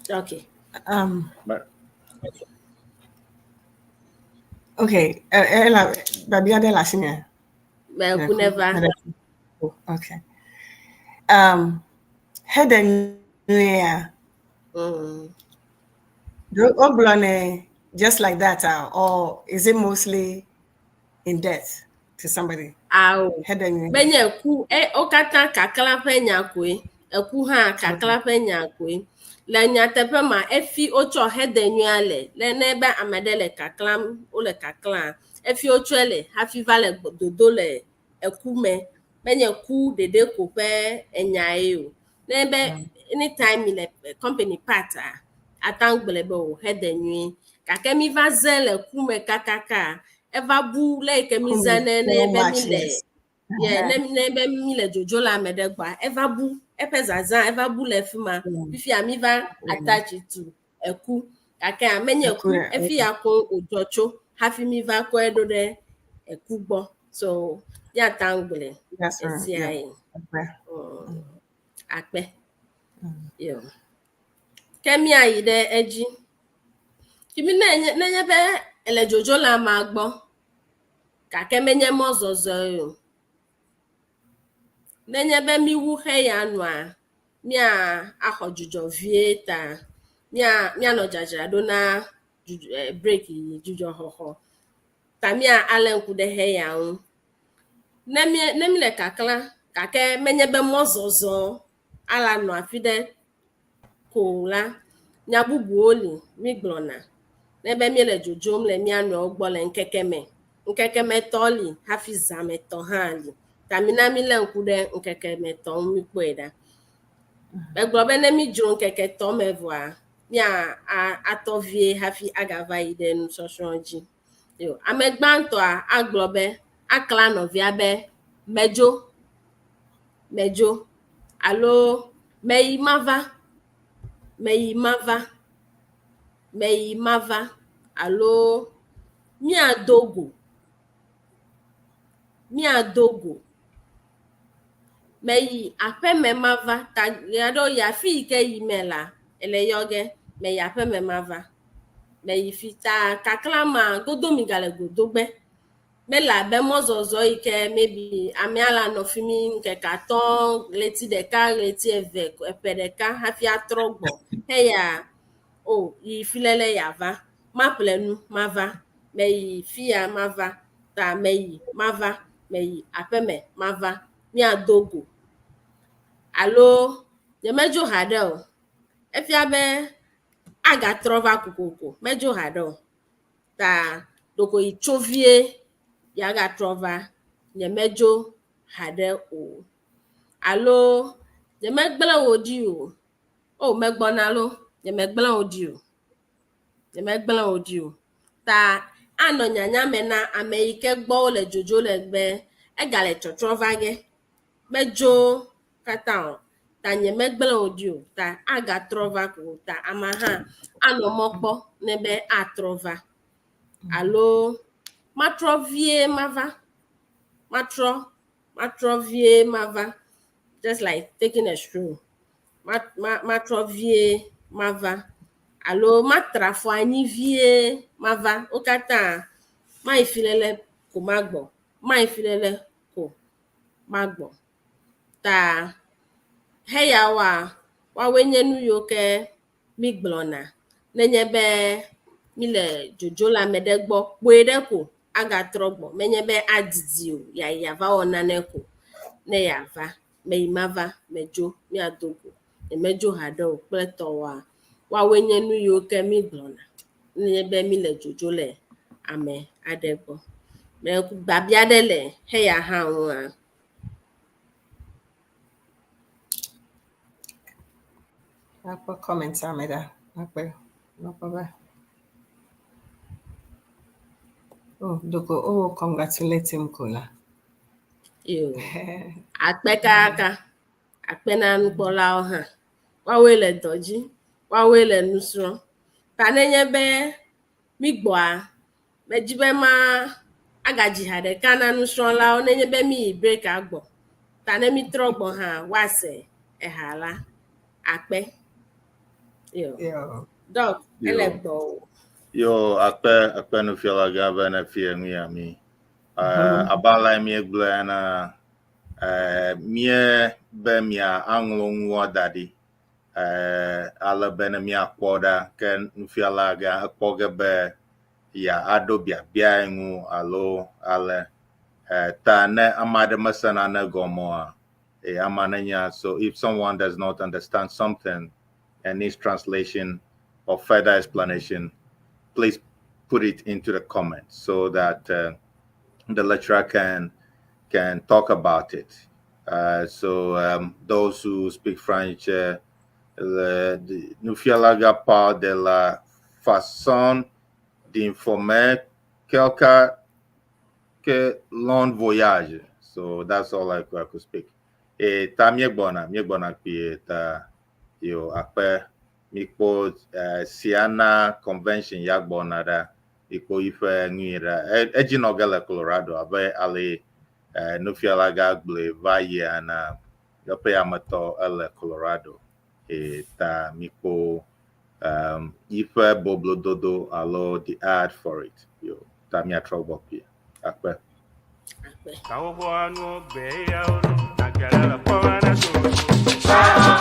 Okay. Okay. Ela biabia ɖe le asinye. Meku neva. Okay. Hede nyuiea? Wogblɔnɛ just like that, or is it mostly in death to somebody? Awo. Hede nyuie. Menye ku wo katã kaklã ƒe nya koe. Eku hã kakla ƒe nya koe. Le nyateƒe ma efi wotsɔ hedenyuia le. Le ne be ame ɖe le kaklam, wole kaklã, efi wotsɔe le hafi va le dodo le eku me. Menye ku ɖeɖe ko ƒe enyae o. Ne be anytime mi le company part a, ate ŋu gblɔe be o hedenyuie. Gake mi va ze le ku me kakaka, eva bu le yi ke mi zã ne ne be mi le ye ne ne be mi le dzodzo le ame ɖe gbɔa, eva bu eƒe zazã eva bu le fi ma. Fifia mi va attach to eku. Gake menye ku efi ya koŋ wòdzɔ tso hafi mi va kɔe ɖo ɖe eku gbɔ. So míate ŋu gblɔe esia ye. Akpe. Yo. Ke míayi ɖe edzi. Kimi ne nenye be ele dzodzo le amea gbɔ gake menye mɔzɔzɔe o. Nenye be míwu xeya nua, mía axɔ dzudzɔ vie ta mía míanɔ dzadzraɖo na break yi dzudzɔxɔxɔ. Ta mía alé ŋku ɖe xeya ŋu. Ne mí ne míle kaklã gake menye be mɔzɔzɔ ala nɔ afi ɖe ko la, nya bubuwo li mígblɔna. Ne be míele dzodzom le mía nɔewo gbɔ le ŋkeke me. Ŋkeke me tɔ li hafi zã me tɔ hã li. Ta mina mílé ŋku ɖe ŋkeke me tɔ ŋu míkpɔe ɖa. Megblɔ be ne mídzro ŋkeke tɔ me vɔa, mía atɔ vie hafi agava yi ɖe nusɔsrɔ̃ dzi. Yo, ame gbãtɔa agblɔ be, akla nɔvia be, medzo, medzo alo meyi mava, meyi mava, meyi mava alo míado go, míado go. Meyi aƒeme mava ta ɣeaɖewo yi afi yi ke yi me la, ele yɔ ge meyi aƒeme mava. Meyi fi ta kakla ma godo mi gale godogbe. Mele abe mɔzɔzɔ yi ke maybe amea la nɔ fi mi ŋkeke atɔ̃, ɣleti ɖeka, ɣleti eve, eƒe ɖeka hafi atrɔ gbɔ. Heya o yi fi lele yeava. Maƒle nu mava. Meyi fiya mava. Ta meyi mava. Meyi aƒeme mava. Míado go. Alo nyemedzo haɖe o. Efia be agatrɔ va kokoko. Medzo haɖe o. Ta ɖeko yi tso vie yeagatrɔ va. Nyemedzo haɖe o. Alo nyemegblẽ wò ɖi o. O megbɔna lo. Nyemegblẽ wò ɖi o. Nyemegblẽ wò ɖi o. Ta anɔ nyanya me na ame yi ke gbɔ wole dzodzo le be egale tsɔtrɔ va ge. Medzo katã o. Ta nyemegblẽ wò ɖi o. Ta agatrɔ va ko. Ta amea hã anɔ mɔ kpɔ ne be atrɔ va. Alo matrɔ vie mava. Matrɔ matrɔ vie mava. Just like taking a stroll. Matrɔ vie mava. Alo matra afɔ anyi vie mava. Wo katã mayi fi lele ko magbɔ. Mayi fi lele ko magbɔ. Ta heyawoa, woawoe nye nu yiwo ke mígblɔna nenye be míle dzodzo le ame ɖe gbɔ kpoe ɖe ko agatrɔ gbɔ. Menye be adidi o, yeayi ava wɔ nane ko ne yeava. Meyi mava, medzo, míado go. Nyemedzo haɖe o kple tɔwoa, woawoe nye nu yiwo ke mígblɔna nenye be míle dzodzo le ame aɖe gbɔ. Biabia ɖe le heya hã ŋua? Akpɔ comment ame ɖa. Akpɔ akpɔ be. Oh, doko oh congratulate him kola. Yo. Akpe kaka. Akpe na nukpɔlawo hã. Woawoe le dɔ dzi. Woawoe le nu srɔ̃m. Ta nenye be mígbɔa, medzi be ma agadzi ha ɖeka na nusrɔ̃lawo nenye be míyi break gbɔ. Ta ne mítrɔ gbɔ hã, woase eha la. Akpe. Yo. Yo. Doc, ele Yo. gbɔwò. Yo, akpe akpe nufiala gã be ne fie nu ya mi. Abe ale míegblɔe ena, mía be mia aŋlɔ nua da ɖi. Ale be ne míakpɔ ɖa ke nufiala gã ekpɔ ge be ya aɖo biabia ŋu alo ale. Ta ne ame aɖe mese nane gɔme oa, Amanenya. So if someone does not understand something and needs translation or further explanation, please put it into the comments so that the lecturer can talk about it. So those who speak French, the nufialaga parle de la façon d'informer quelqu'un que l'on voyage. So that's all I could speak. E ta míegbɔna kpuie ta yo akpe mikpɔ Ceana convention ya gbɔna ɖa mikpɔ yiƒe nui ɖa edzi nɔ ge le Colorado abe ale nufialaga gblɔe va yia na eƒe ametɔ ele Colorado e ta mikpɔ yiƒe boblododo alo the ad for it yo ta miatrɔ gbɔ kpuie akpe. Akpe.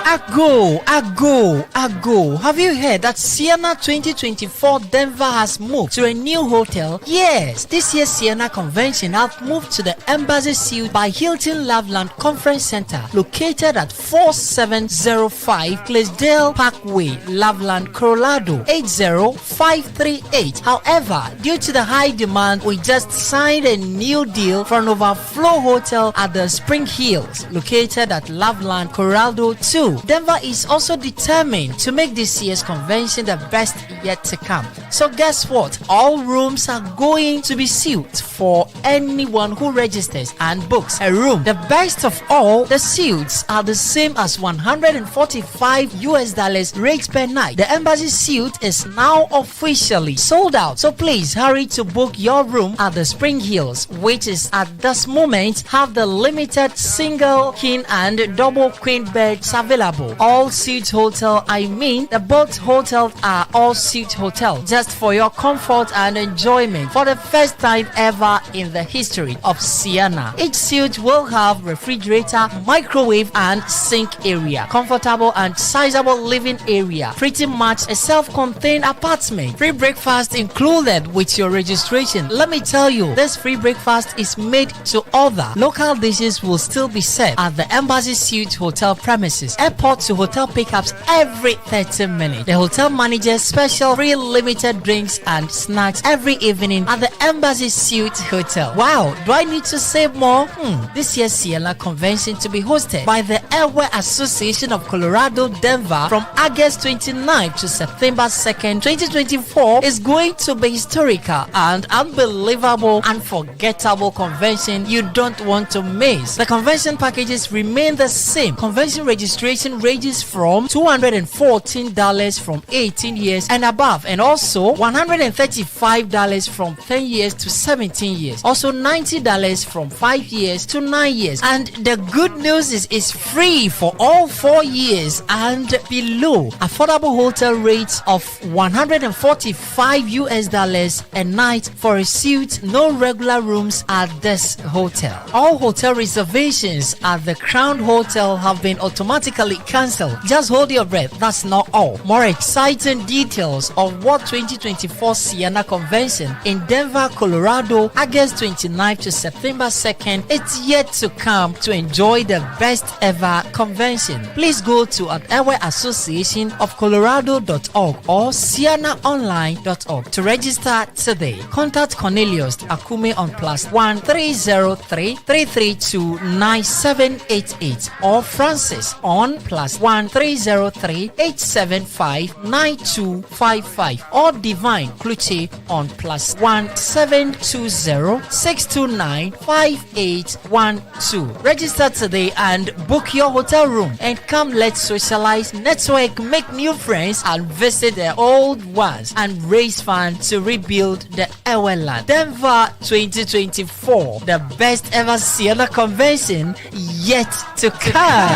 Ago, Ago, Ago. Have you heard that Ceana 2024 Denver has moved to a new hotel? Yes, this year's Ceana convention have moved to the Embassy Suite by Hilton Loveland Conference Center, located at 4705 Glaisdale Parkway, Loveland, Colorado 80538. However, due to the high demand, we just signed a new deal for an overflow hotel at the Spring Hills, located at Loveland, Colorado 2. Denver is also determined to make this year's convention the best yet to come. So guess what? All rooms are going to be suites for anyone who registers and books a room. The best of all, the suites are the same as 145 US dollars rate per night. The Embassy Suite is now officially sold out. So please hurry to book your room at the Spring Hills, which is at this moment have the limited single, king and double queen beds available. All suite hotel, I mean the both hotels are all suite hotel, just for your comfort and enjoyment for the first time ever in the history of Ceana. Each suite will have refrigerator, microwave, and sink area, comfortable and sizable living area, pretty much a self-contained apartment. Free breakfast included with your registration. Let me tell you, this free breakfast is made to order. Local dishes will still be served at the Embassy Suite Hotel premises. Airport to hotel pickups every 30 minutes. The hotel manager's special free limited drinks and snacks every evening at the Embassy Suite Hotel. Wow, do I need to say more? This year's Ceana Convention to be hosted by the Ewe Association of Colorado, Denver from August 29 to September 2nd, 2024 is going to be historical and unbelievable, unforgettable convention you don't want to miss. The convention packages remain the same. Convention registration ranges from $214 from 18 years and above, and also $135 from 10 years to 17 years. Also $90 from 5 years to 9 years. And the good news is it's free for all 4 years and below. Affordable hotel rates of 145 US dollars a night for a suite, no regular rooms at this hotel. All hotel reservations at the Crown Hotel have been automatically cancelled. Just hold your breath, that's not all. More exciting details of what 2024 Ceana Convention in Denver, Colorado, August 29th to September 2nd. It's yet to come to enjoy the best ever convention. Please go to at Ewe Association of Colorado.org or ceanaonline.org to register today. Contact Cornelius Akume on +1 303 332 9788 or Francis on +1 303 875 9255 or Divine Kluche on +1 720 629 5812. Register today and book your hotel room and come, let's socialize, network, make new friends and visit the old ones and raise funds to rebuild the Ewe land. Denver 2024, the best ever Ceana convention yet to come.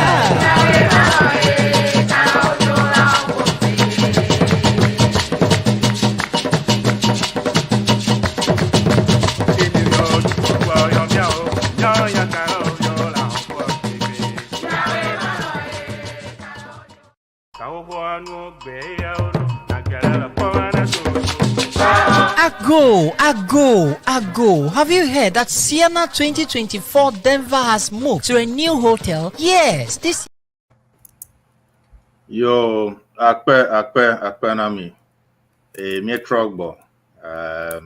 Ago, Ago, Ago. Have you heard that Siena 2024 Denver has moved to a new hotel? Yes, this Yo, akpe, akpe, akpe na mi. E, míetrɔ gbɔ. E,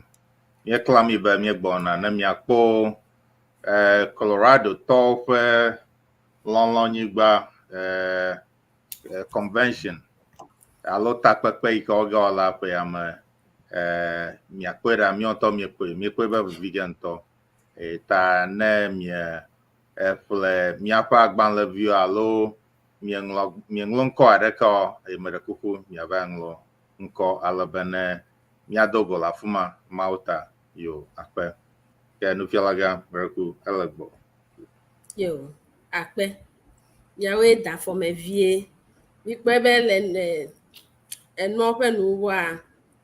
míekla mi be míegbɔna ne miakpɔ e, Colorado tɔwo ƒe lɔlɔnyigba e, e, convention alo takpekpe yi ke wogawɔ le aƒe ya me. E, miakpɔe ɖa míawo ŋutɔ miekpɔe miekpɔe be vivi ge ŋutɔ. E, ta ne mie eƒle míaƒe agbalẽviwo alo mieŋlɔ mieŋlɔ ŋkɔ aɖeke o eye meɖe kuku miava ŋlɔ ŋkɔ ale be ne míado go le afi ma Mawu ta yo akpe. Ke nufialagã meɖe ele gbɔ. Yo, akpe. Miawoe da afɔme vie. Mikpɔe be le le enua ƒe nuwua,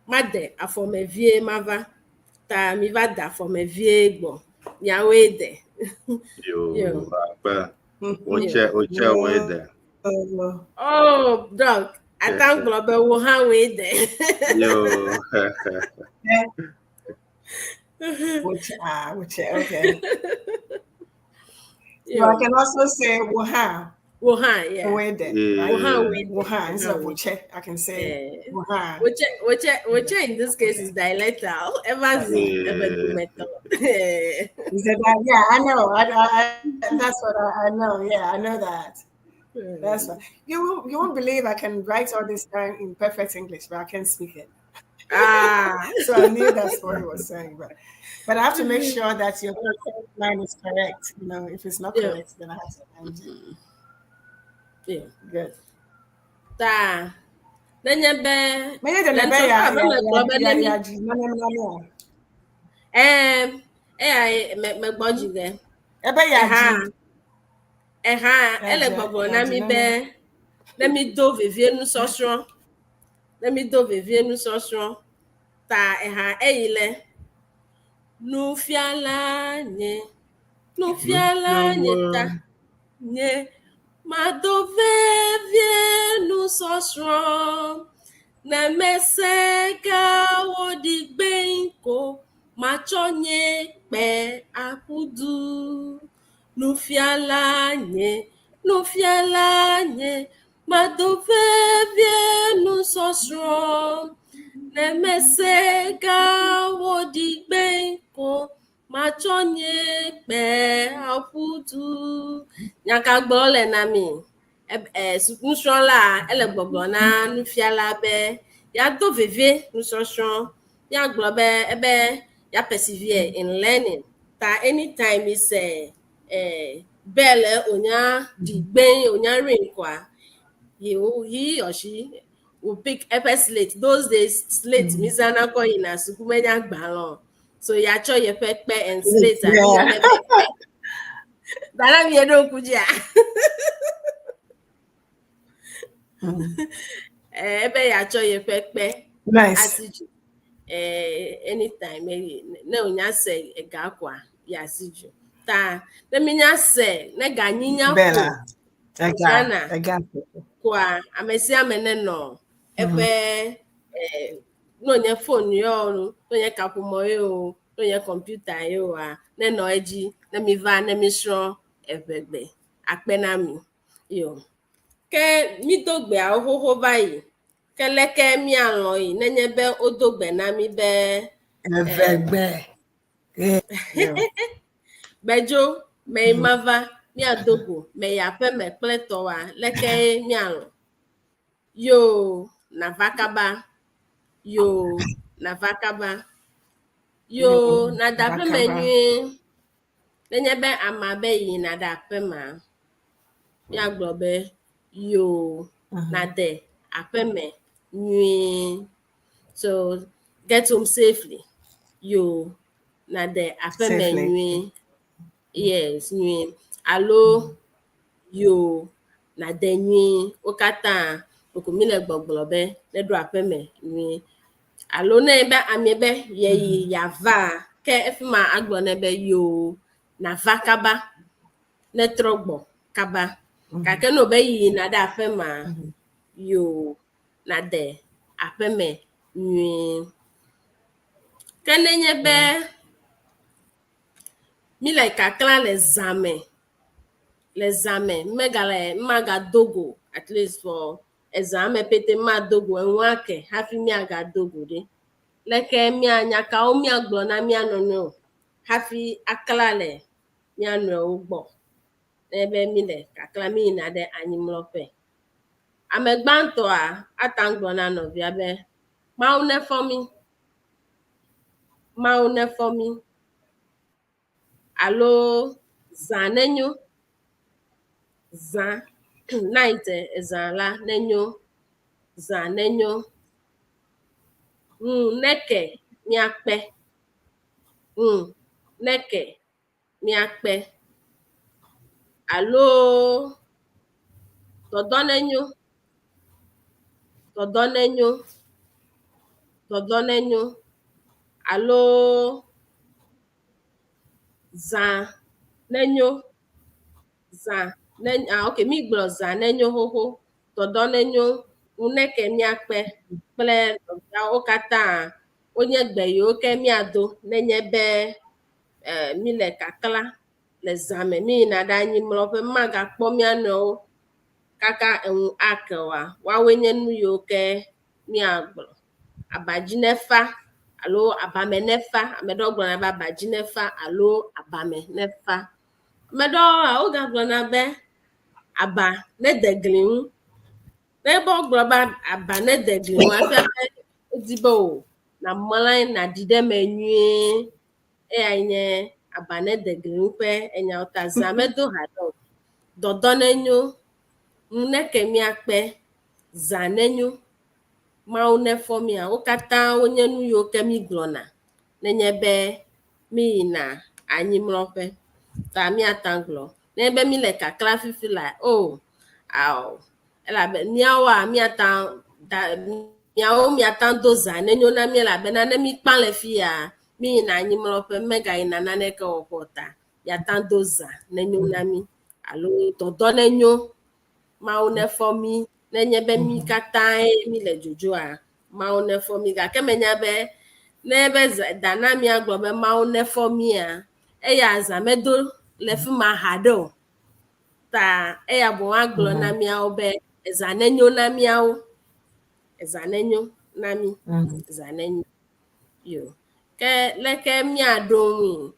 made afɔme vie mava. Ta mi va da afɔme vie gbɔ. Miawoe de. Yo Yo. akpe. Wotse wotse woe de. Oh, Doc, ata gblɔ be wo hã woe de. Yo. Which, which, okay. Yo. So I can also say Wuhan. Wo hã, yeah. Wede, Yeah. right? Wo hã woe de. Wuhan instead of Wuche. I can say Yeah. Wuhan. Which in this case is dialectal. Ever Yeah. ever do metal. Is it that? Yeah, I know. I that's what I know. Yeah, I know that. That's what you won't believe I can write all this down in perfect English, but I can't speak it. Ah. So I knew that's what he was saying. But I have to make sure that your line is correct. If it's not correct, then I have to amend it. Good. Ta. Nenye be Menye de Le nebe ya ntɔtɔ abe megblɔ be ya ne mi ya dzi nane. Ɛɛ, eya me megbɔ dzi ge. Ebe ya Eha dzi. Eha Ya ele dzi gbɔgblɔ ya na dzi mi nane. Be ne mi do vevie nusɔsrɔ̃, ne mi do vevie nusɔsrɔ̃ ta eha eyi le nufiala nye nufiala nye ta nye mado vevie nusɔsrɔ̃ ne mese gawo ɖi gbe ko matsɔ nye kpe aƒu du nufiala nye nufiala nye mado vevie nusɔsrɔ̃ ne mese gawo ɖi gbe ko matsɔ nye kpe aƒu du. Nyaka gblɔ le na mi ɛ nusrɔ̃la ele gbɔgblɔ na nufiala be yado vevie nusɔsrɔ̃ yagblɔ be ebe ya persevere in learning ta anytime is bell onya ɖi gbe onya ring koa he or she will pick eƒe slate. Those days, slate mi zãna kɔ yina suku menye agbalẽ o so yatsɔ yeƒe kpe and slate abi yɔnɛ be kpe dana mi ɖo ŋku dzia. Ebe yatsɔ yeƒe kpe Nice. asi dzi anytime ne wonya se ega koa yasi dzi ta ne mi nya se ne ga nyinya ƒo Bella. Ega. Ghana. Ega. Koa ame sia ame nenɔ eƒe ne wònye phone ye o, ne wònye kaƒomɔ ye o, ne wònye kɔmputa ye oa, nenɔ edzi ne mi va ne mi srɔ̃ eʋegbe akpe na mi yo. Ke mi do gbeawo xoxo va yi ke leke mialɔ̃ yi nenye be wodo gbe na mi be Evegbe. Yeah. Gbedzo me yi mava miado go me yi aƒeme kple tɔwoa leke mialɔ̃ yo nava kaba yo nava kaba yo Yo, nada nava aƒeme kaba. Nyuie nenye be amea be yina ɖe aƒemea míagblɔ be yo nade aƒeme nyuie, so get home safely, yo nade aƒeme Safely. Nyuie, yes, nyuie alo yo nade nyuie wo katã koko mi le gbɔgblɔ be neɖo aƒeme nyuie alo ne be amea be yeyi yava ke efi ma agblɔ nɛ be yo nava kaba netrɔ gbɔ kaba gake ne wòbe yina ɖe aƒemea yo nade aƒeme nyuie. Ke nenye be míle kakla le zã me, le zã me megale magado go at least for ezã me pete mado go eŋua ke hafi míagado go ɖe. Leke mía nya kawo míagblɔ na mía nɔnɔewo hafi akla le mía nɔewo gbɔ ne be míle kakla míyina ɖe anyimlɔƒe. Ame gbãtɔa ate ŋu gblɔ na nɔvia be Mawu nefɔ mí. Mawu nefɔ mí. Alo zã nenyo. Zã night ezã la nenyo. Zã nenyo. Ŋu neke míakpe. Ŋu neke míakpe. Alo dɔdɔ nenyo. Dɔdɔ nenyo. Dɔdɔ nenyo. Alo zã nenyo. Zã ne ah ok mígblɔ zã nenyo xoxo. Dɔdɔ nenyo. Ŋu neke míakpe kple nɔviawo katã wonye gbe yiwo ke míado nenye be eh, míle kakla le zã me míyina ɖe anyimlɔƒe magakpɔ mía nɔewo kaka eŋu ake oa, woawoe nye nu yiwo ke míagblɔ. Abadzi nefa alo abame nefa. Ame ɖewo gblɔna be abadzi nefa alo abame nefa. Ame ɖewoa, wogagblɔna be aba nede gli ŋu. Ne be wogblɔ be aba nede gli ŋu efia be wodi be o nàmlɔ anyi nàɖi ɖe eme nyuie. Eyae nye aba nede gli ŋu ƒe enyawo ta. Zã medo haɖe o. Dɔdɔ nenyo, ŋu neke míakpe, zã nenyo, Mawu nefɔ mía. Wo katã wonye nu yiwo ke mígblɔna nenye be míyina anyimlɔƒe. Ta míate ŋu agblɔ. Nenye be míle kakla fifi la, o ao elabe míawoa míate ŋu da miawo miate ŋu do zã nenyo na mí elabena ne míkpã le fiya míyina anyimlɔƒe megayina naneke wɔƒe o ta miate ŋu do zã nenyo na mí alo dɔdɔ nenyo. Mawu nefɔ mí nenye be mí katãe míle dzodzoa Mawu nefɔ mí gake menya be ne be da na míagblɔ be Mawu nefɔ mía eya zã medo le fi ma haɖe o. Ta eya boŋ agblɔ na míawo be ezã nenyo na míawo. Ezã nenyo na mí. Ezã nenyo. Yo. Ke leke míaɖo ŋui?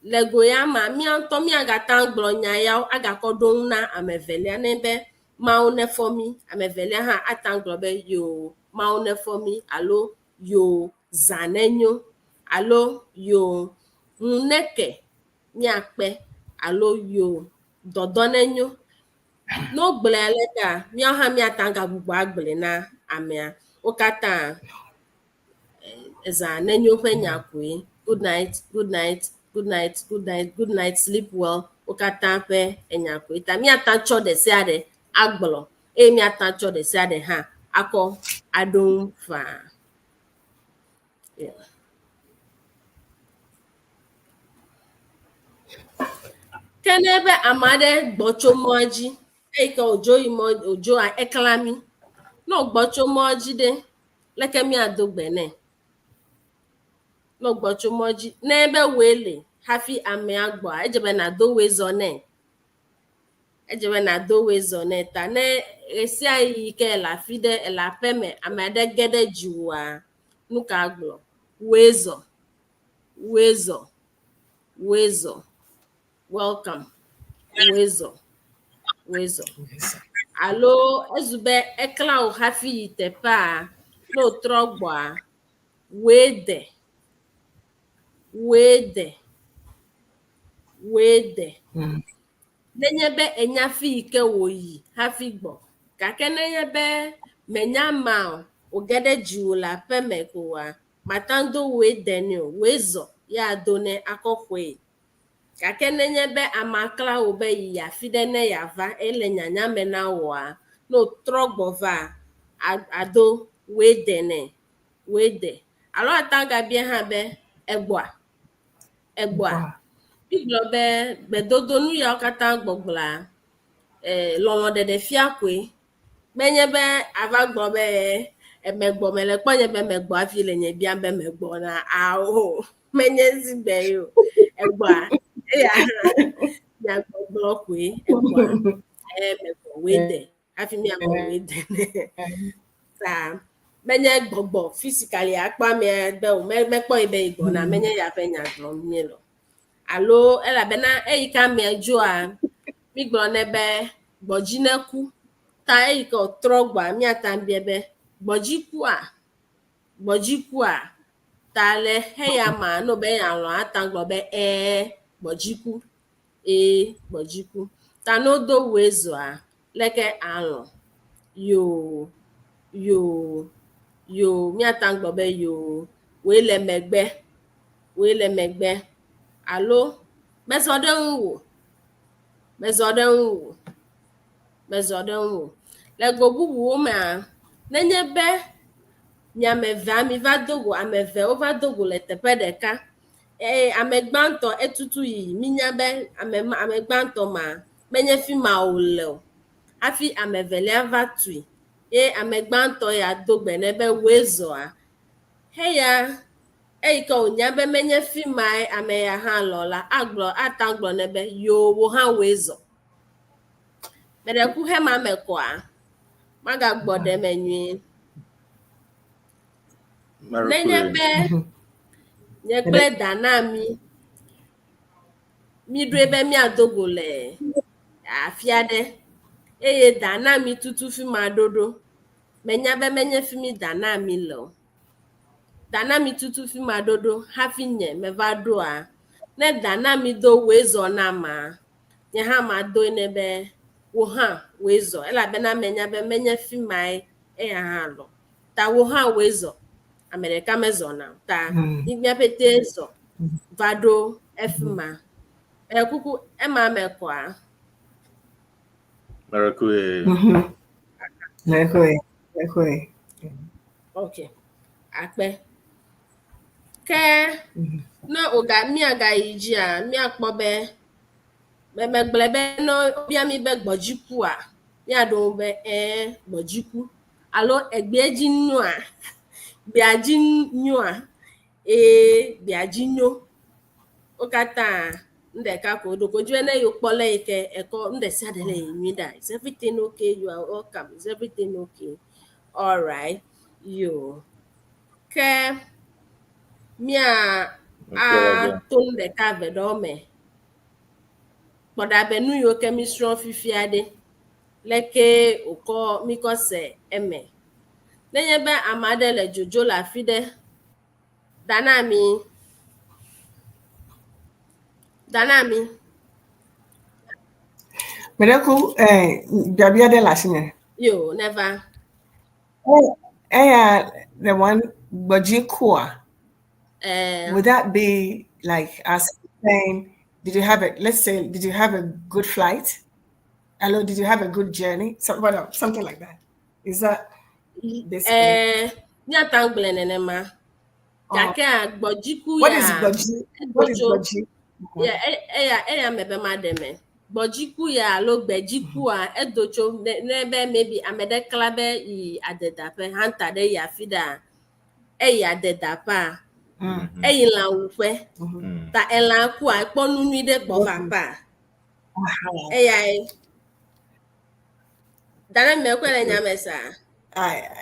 Le go ya mea, mía ŋutɔ míagate ŋu agblɔ nya yawo agakɔ ɖo ŋu na ame evelia ne be Mawu nefɔ mí. Ame evelia hã ate ŋu agblɔ be yoo, Mawu nefɔ mí alo yoo, zã nenyo alo yoo, ŋu neke míakpe alo yoo, dɔdɔ nenyo. Ne wogblɔe alekea, míawo hã míate ŋu agagbugbɔ agblɔe na amea. Wo katã ezã nenyo ƒe nya koe. Good night, good night, good night, good night, good night, sleep well. Wo katã ƒe enya koe. Ta míate ŋu atsɔ ɖe sia ɖe agblɔ eye míate ŋu atsɔ ɖe sia ɖe hã akɔ aɖo ŋu faa. Yeah. Ke ne be ame aɖe gbɔ tso mɔa dzi eyi ke wòdzo yi mɔ wòdzo ekla mí. Ne wògbɔ tso mɔa dzi ɖe, leke míado gbe nɛ? Ne wògbɔ tso mɔ dzi ne be wòe li hafi amea gbɔa, edze be nàdo wòe zɔ nɛ. Edze be nàdo wòe zɔ nɛ ta ne ɣesiaɣi yi ke ele afi ɖe ele aƒe me ame aɖe ge ɖe dziwòa, nu ka agblɔ? Wòe zɔ, wòe zɔ, wòe zɔ. Welcome. Wòe zɔ, wòe zɔ. Alo ezu be eklã wò hafi yi teƒea, ne wòtrɔ gbɔa, wòe de, wòe de, wòe de. Nenye be enya fi yi ke wòyi hafi gbɔ. Gake nenye be menya amea o, wòge ɖe dziwò le aƒeme koa, mate ŋu do wòe de nɛ o. Wòe zɔ ye ado nɛ akɔ xɔe. Gake nenye be amea klã wò be yi afi ɖe ne yeava ele nyanya me na wòa, ne wòtrɔ gbɔ va, ado wòe de nɛ. Wòe de. Alo ate ŋu agabia hã be, egbɔa? Egbɔa? Mígblɔ be gbedodo nu yawo katã gbɔgblɔa, lɔlɔ̃ ɖeɖefia koe. Menye be ava gblɔ be Emegbɔ mele kpɔ nye be megbɔ hafi le nye biam be megbɔ na ao menye zigbe ye o. Egbɔa eya hã nyagbɔgblɔ koe egbɔa e megbɔ woe de hafi miagbɔ woe de ne. Ta menye gbɔgbɔ physically akpɔ amea be o mekpɔ yi be yi gbɔna menye ya ƒe nya gblɔm míele o. Alo elabena eyi ke amea dzoa mígblɔ nɛ be gbɔdzi neku ta eyi ke wòtrɔ gbɔa míate ŋu abia be gbɔdzi kua? Gbɔdzi kua? Ta le xeya ma ne wòbe yealɔ̃ ate ŋu agblɔ be ɛ̃ gbɔdzi ku, ee gbɔdzi ku. Ta ne wodo woe zɔa leke alɔ̃? Yoo, yoo, yoo míate ŋu agblɔ be yoo wòe le megbe, wòe le megbe alo mezɔ ɖe ŋuwò, mezɔ ɖe ŋuwò, mezɔ ɖe ŋuwò. Le go bubuwo mea, nenye be mi ame evea miva do go, ame eve wova do go le teƒe ɖeka eye ame gbãtɔ etutu yi minya be ame ma ame gbãtɔ ma menye fi ma wòle o hafi ame evelia va tui ye ame gbãtɔ ya do gbe nɛ be wòe zɔa heya eyi ke wònya be menye fi mae ame ya hã le o la agblɔ ate ŋu agblɔ nɛ be yoo wò hã wòe zɔ. Meɖe ku hema me kɔa? Magagbɔ ɖe eme nyuie. Nenye be nye kple Dana mi míɖoe be míado go le afi aɖe eye Dana mi tutu fi ma ɖoɖo. Menya be menye fi mi Dana mi le o. Dana mi tutu fi ma ɖoɖo hafi nye meva ɖoa, ne Dana mi do woe zɔ nama, nye hã madoe nɛ be wò hã wòe zɔ elabena menya be menye fi mae eya hã le o. Ta wò hã wòe zɔ. Ame ɖeka mezɔna o. Ta mí mía ƒete zɔ va ɖo efi ma. E kuku ema me kɔa? Miracle. Miracle. Miracle. Ok. Akpe. Ke ne woga míagayi dzia, míakpɔ be me megblɔe be ne wobia mí be gbɔdzikua, míaɖo ŋu be ɛ̃ gbɔdziku alo egbea dzi nyoa, gbea dzi nyoa, ee gbea dzi nyo. Wo katã nu ɖeka ko ɖeko dzi be ne yewokpɔ le yi ke ekɔ nu ɖe sia ɖe le yi nyui ɖa. Is everything okay? You are welcome. Is everything okay? Alright. Yo. Ke mía ato nu ɖeka eve ɖewo me. Kpɔ ɖa be nu yiwo ke mísrɔ̃ fifia ɖe, leke wòkɔ míkɔ se eme. Nenye be ame aɖe le dzodzo le afi ɖe, da na mí. Da na mí. Meɖe ku eh, biabia ɖe le asinye. Yo, neva. Eya, the one gbɔdzi kua. Eh, Would that be like us saying, did you have a, let's say, did you have a good flight? Hello, did you have a good journey? So, what, something like that. Is that basically? eh, míate ŋu gblɔe nenema. Gake gbɔdziku What ya. is gbɔdzi? What is edodzo- gbɔdzi? Ya, eya eya me be maɖe me. Gbɔdzikua alo gbedzikua edo tso ne ne be maybe ame ɖe kla be yi adedaƒe hunter ɖe yi afi ɖea eyi adedaƒea eyi lãwuƒe ta elã kua ekpɔ nu nyui ɖe gbɔ va aƒea eyae. Dana me kɔe le nya me sa.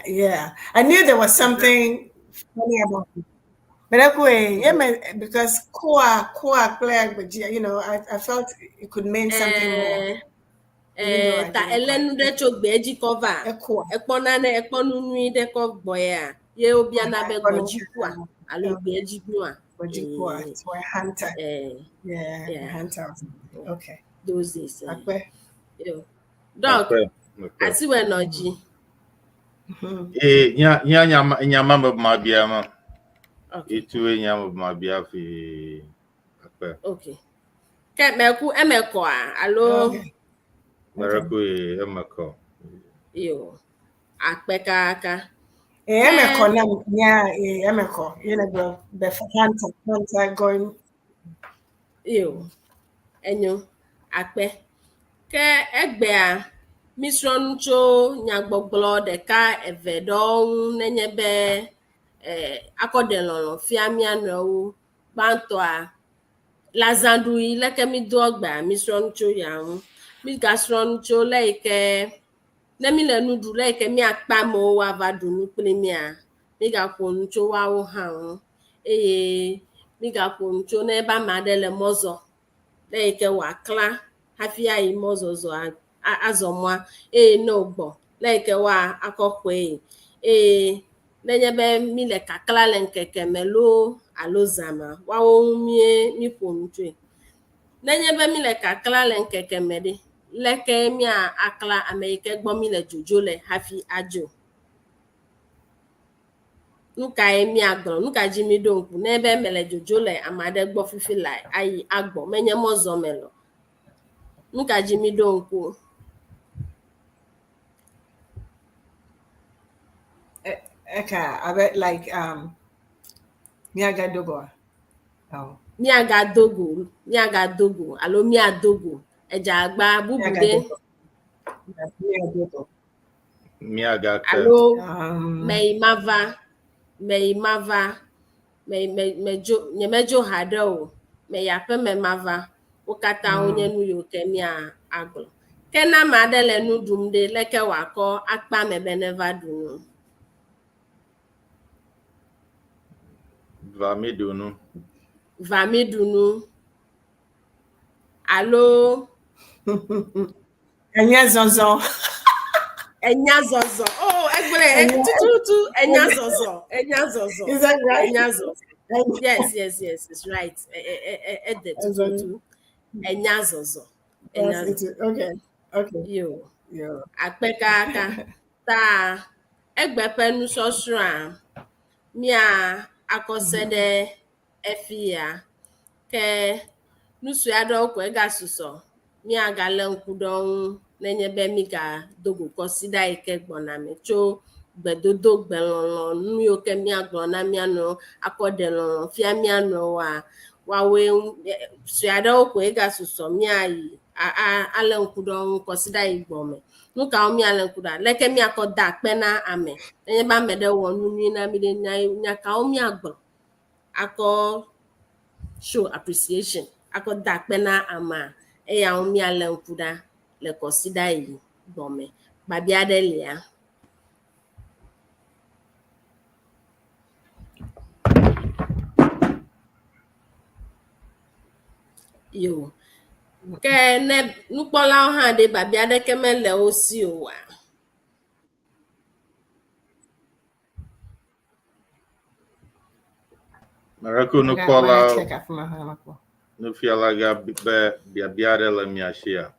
Yeah, I knew there was something funny about it. But okay, yeah, man, because kua kua play, I felt it could mean something more. Eh, eh, ta ele nu ɖe tso gbe dzi kɔ va. Ekua. Ekpɔ nane ekpɔ nu nyui ɖe kɔ gbɔ ya. Ye wobiana be gbɔdzikua alo gbe dzi nyoa. Gbɔdzi kua, so a hunter. Eh, Yeah, yeah. a hunter. Okay. Those days. Eh. Akpe. Yo. Doc, asiwɛ nɔ dzi. Eh, nya nya nyama nyama me ma bia ma. Okay. Itu nya me ma bia fi akpe. Okay. Ke meku eme kɔa alo Okay. Miracle e emeko. yo akpe kaka. Eh, emeko na yeah, eh, emeko. You know, the hunter, hunter going. Yo. Enyo akpe. Ke egbea Mísrɔ̃ nu tso nyagbɔgblɔ ɖeka eve ɖewo ŋu nenye be eh, akɔ ɖe lɔlɔ̃ fia mía nɔewo. Gbãtɔa, le azãɖuɣi leke mídoa gbea, mísrɔ̃ nu tso ya ŋu. Mígasrɔ̃ nu tso le yi ke ne míle nu ɖu le yi ke míakpe amewo woava ɖu nu kpli mía, mígaƒo nu tso woawo hã ŋu eye mígaƒo nu tso ne ebe ame aɖe le mɔ zɔ le yi ke wòaklã hafi ayi mɔzɔzɔa azɔ mɔa eye ne wògbɔ le yi ke woa akɔ xɔe eye nenye be míle kakla le ŋkeke me loo alo zã mea, woawo ŋu mie míƒo nu tsoe. Nenye be míle kakla le ŋkeke me ɖe, leke mía akla ame yi ke gbɔ míle dzodzo le hafi adzo? Nu kae míagblɔ? Nu ka dzi míɖo ŋku? Ne be mele dzodzo le ame aɖe gbɔ fifi la ayi agbɔ, menye mɔ zɔm mele o. Nu ka dzi míɖo ŋku? Eka abe like míagado goa? Oh. Míagado go, míagado go alo míado go. Edze agba bubu ɖe. Míagado go. Míagake. Alo meyi mava, meyi mava, me me medzo nyemedzo haɖe o, meyi aƒeme mava. Wo katã wonye nu yiwo ke mía agblɔ. Ke ne ame aɖe le nu ɖum ɖe, leke wòakɔ akpe ame be neva ɖu nu? Va mi ɖu nu. Va mi ɖu nu. Alo Enya zɔzɔ. Enya zɔzɔ. Oh, egblɔe tututu enya zɔzɔ. Enya zɔzɔ. Is that right? Enya zɔzɔ. Yes, yes, yes, it's right. Ede tututu. Enya zɔzɔ. Enya zɔzɔ. Okay. Okay. Yo. Yo. Akpe kaka. Ta egbe ƒe nusɔsrɔ̃a mía akɔse ɖe efia. Ke nu sue aɖewo koe egasusɔ míagalé ŋku ɖe wo ŋu nenye be mígado go kɔsiɖa yi ke gbɔna me tso gbedodo, gbelɔlɔ̃, nu yiwo ke míagblɔ na mía nɔewo akɔ ɖe lɔlɔ̃ fia mía nɔewoa, woawoe sue aɖewo koe gasusɔ míayi alé ŋku ɖe wo ŋu kɔsiɖa yi gbɔ me. Nu kawo míalé ŋku ɖe? Leke míakɔ da akpe na ame? Nenye be ame ɖe wɔ nu nyui na mí ɖe, nya kawo míagblɔ akɔ show appreciation akɔ da akpe na amea eya ŋu míalé ŋku ɖa le kɔsiɖa yi gbɔ me. Biabia aɖe lia? Yo. Ke ne nukpɔlawo hã ɖe biabia aɖeke mele wo si oa? Miracle nukpɔla nufialagã be biabia aɖe le mia sia.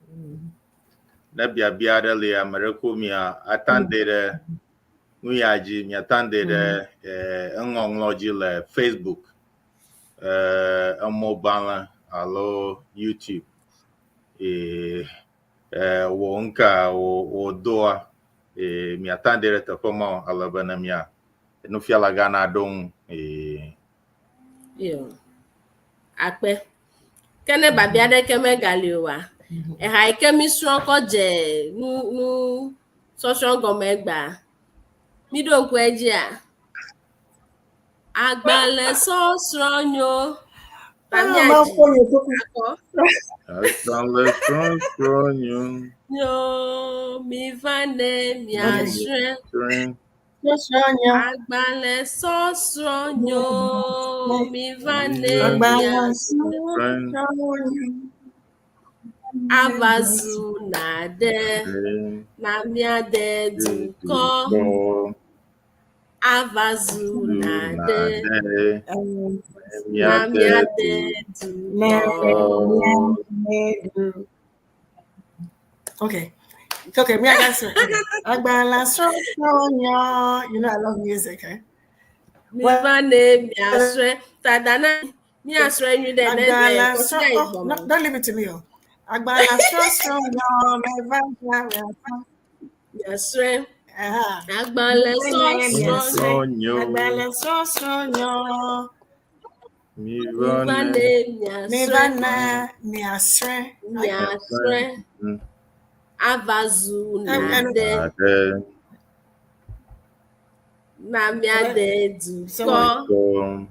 Ne biabia aɖe lia, Miracle mia atande ɖe nu ya dzi, miatande ɖe eŋɔŋlɔ dzi le Facebook, emɔgbalẽ alo YouTube. Wò ŋka wò doa miatande ɖe teƒe ma ale be ne mia nufialagã naɖo ŋu. Yo. Akpe. Ke ne biabia aɖeke megali oa, eha yi ke mísrɔ̃ kɔ dze nu nu sɔsrɔ̃ gɔme egbea, míɖo ŋku edzia? Agbalẽ sɔsrɔ̃ nyo. Ta míadzi akɔ. Agbalẽ sɔsrɔ̃ nyo. Nyo miva ne miasrɔ̃e. Sɔsrɔ̃ nyo. Agbalẽ sɔsrɔ̃ nyo miva ne Agbalẽ miasrɔ̃e. sɔsrɔ̃ nyo. Ava zu naɖe na míade dukɔ. Ava zu naɖe na míade dukɔ. Okay. Okay, me I got some. Agbalẽ sɔsrɔ̃ nyo. You know I love music, eh? Miva ne miasrɔ̃e. Tada na miasrɔ̃e nyui ɖe ne Agbalẽ kɔsiɖa sɔsrɔ̃. yi Oh, gbɔ no, me. don't leave it to me. Oh. Agbalẽ sɔsrɔ̃ nyo. Miva ne Miasrɔ̃e. Aha. Agbalẽ sɔsrɔ̃ Sɔsrɔ̃ nyo. Agbalẽ sɔsrɔ̃ nyo. Miva Miva ne ne Miva miasrɔ̃e. ne miasrɔ̃e. Miasrɔ̃e. Ava zu nade. Nade. Na míade dukɔ.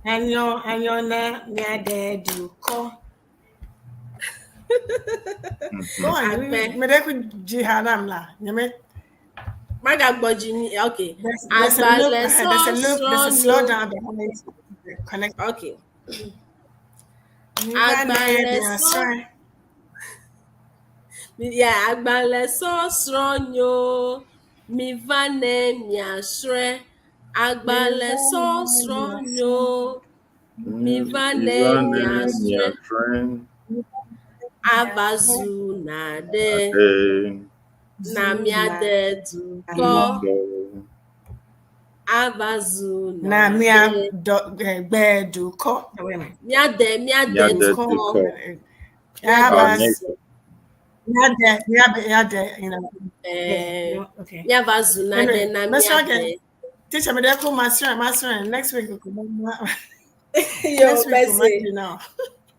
Enyo, enyo na míade dukɔ. Go on. Akpe. Me de ku dzi ha nam la. Nyeme. Magagbɔ dzi ni okay. There's a loop, Agbalẽ there's a loop, there's a sɔsrɔ̃ slow nyo. down behind the connect. Okay. Mi va ne Agbalẽ mia sɔ srɔ̃e. ya agbalẽ sɔsrɔ̃ nyo. Mi va ne miasrɔ̃e. Agbalẽ sɔsrɔ̃ nyo. Mi va ne miasrɔ̃e. Ava zu nade. Na míade dukɔ. Ava zu Na mia nade. do gbe dukɔ. Wait a minute. Míade míade Míade dukɔ. dukɔ. Míade Ava zu. miade miade miade you know. Eh, Yeah, okay. míava zu nade Anyway, na mesrɔ̃ míade. ke teacher me de ku masrɔ̃e masrɔ̃e next week ku ma Yo, next week ku ma merci. you know.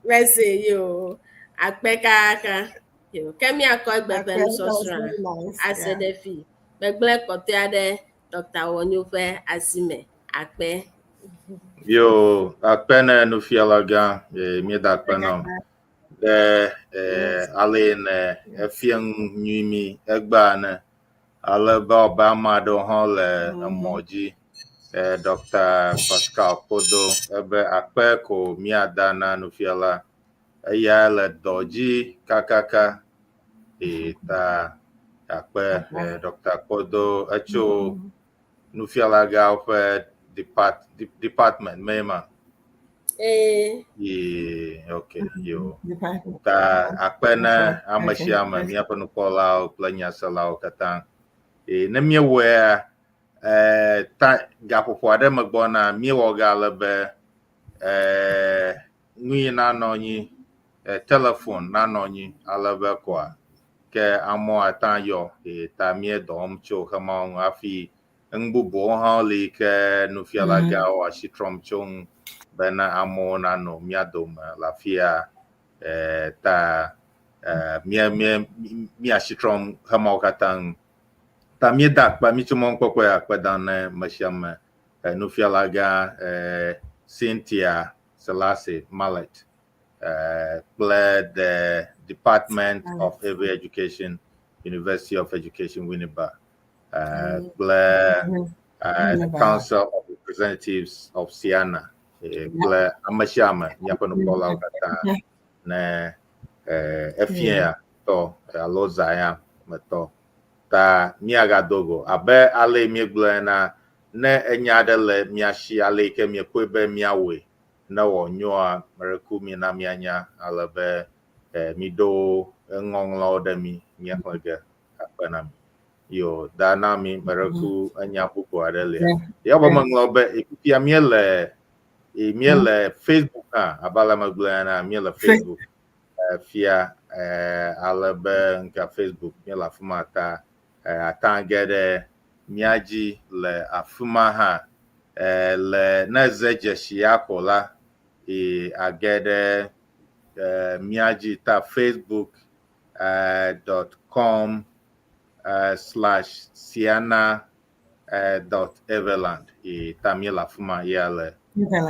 Merci yo. Akpe kaka. Yo, ke míakɔ egbe ƒe Okay, that was nusɔsrɔ̃a very nice. ase Yeah. ɖe fi. Megblẽ kpɔtɔea ɖe Dr. Wɔnyo ƒe asi me. Akpe. Yo, akpe ne nufialagã, míeda akpe nɔ. Ɖe ale ne efia nu nyui mi egbea ne ale be wobe ame aɖewo hã le emɔ dzi. Dr. Pascal Kpodo ebe akpe ko míada na nufiala. Eya le dɔ dzi kakaka. Ta akpe Dr. Kpodo etso nufialagãwo ƒe department me ma. Ee. Ye, okay, yo. Department. Ta akpe ne ame sia ame, Okay. míaƒe nukpɔlawo kple nyaselawo katã. Ne míewɔea, ta gaƒoƒo aɖe megbɔna míewɔ ge ale be nu yi nanɔ anyi, telefon nanɔ anyi ale be koa ke amewo ate ayɔ ta míedɔ wɔm tso xemawo ŋu hafi nu bubuwo hã li ke nufialagãwo asi trɔm tso ŋu bena amewo nanɔ mía dome le afia ta mía mía míasi trɔm xemawo katã ŋu. Ta míeda akpe mítso mɔnukpɔkpɔ ya akpe dam ne me sia ame nufialagã Cynthia Selassie Mallet kple the Department of Ewe Education, University of Education, Winneba, kple the Council of Representatives of Ceana, kple ame sia ame míaƒe nukpɔlawo katã ne efia ya tɔ alo zã ya me tɔ. Ta míagado go abe ale míegblɔe ena ne enya aɖe le mía si ale yi ke míekpɔe be míawɔe ne wòanyoa mereku mi na míanya ale be míɖo eŋɔŋlɔwo ɖe mi míaxlẽ ge akpe na mi. Yo, da na mi mereku enya bubu aɖe lia. Ya be meŋlɔ be fifia míele míele Facebook hã abe ale megblɔe ena míele Facebook fia ale be ŋka Facebook míele afi ma ta ata ge ɖe mía dzi le afi ma hã le ne eze dzesi ya ko la age ɖe mía dzi ta facebook dot com slash ceana dot eweland ta míele afi ma ya le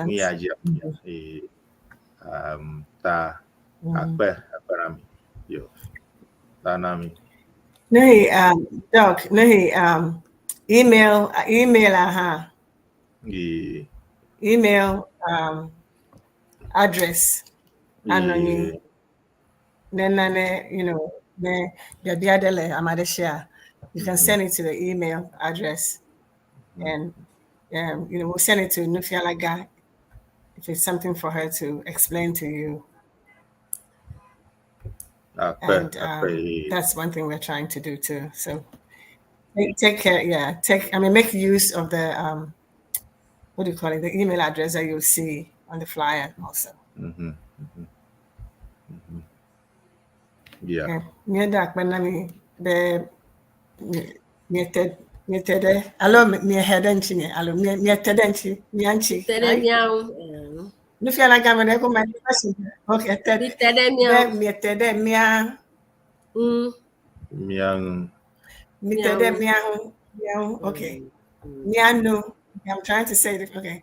mía dzi ta akpe akpe na mi yo ta na mi. Nehi, Doc, nehi, email, email, aha. Email address. Anonyi. Nenane, ne biabia dele amadeshia. You can send it to the email address, and we'll send it to Nufialaga if it's something for her to explain to you. And that's one thing we're trying to do too. So take care, yeah. Take, I mean, make use of the what do you call it? The email address that you'll see on the flyer also. Yeah. Nye da akpe na mi be miete miete ɖe alo miehe ɖe ŋutinye alo miete ɖe ŋuti mia ŋuti. Te ɖe mía ŋu. Nufiala gã me ɖe ko ma okay te Mi te ɖe mía be miete ɖe mía Mía ŋu. Mi te ɖe mía ŋu. Mía ŋu. Okay. Mía nu. I'm trying to say it. Okay.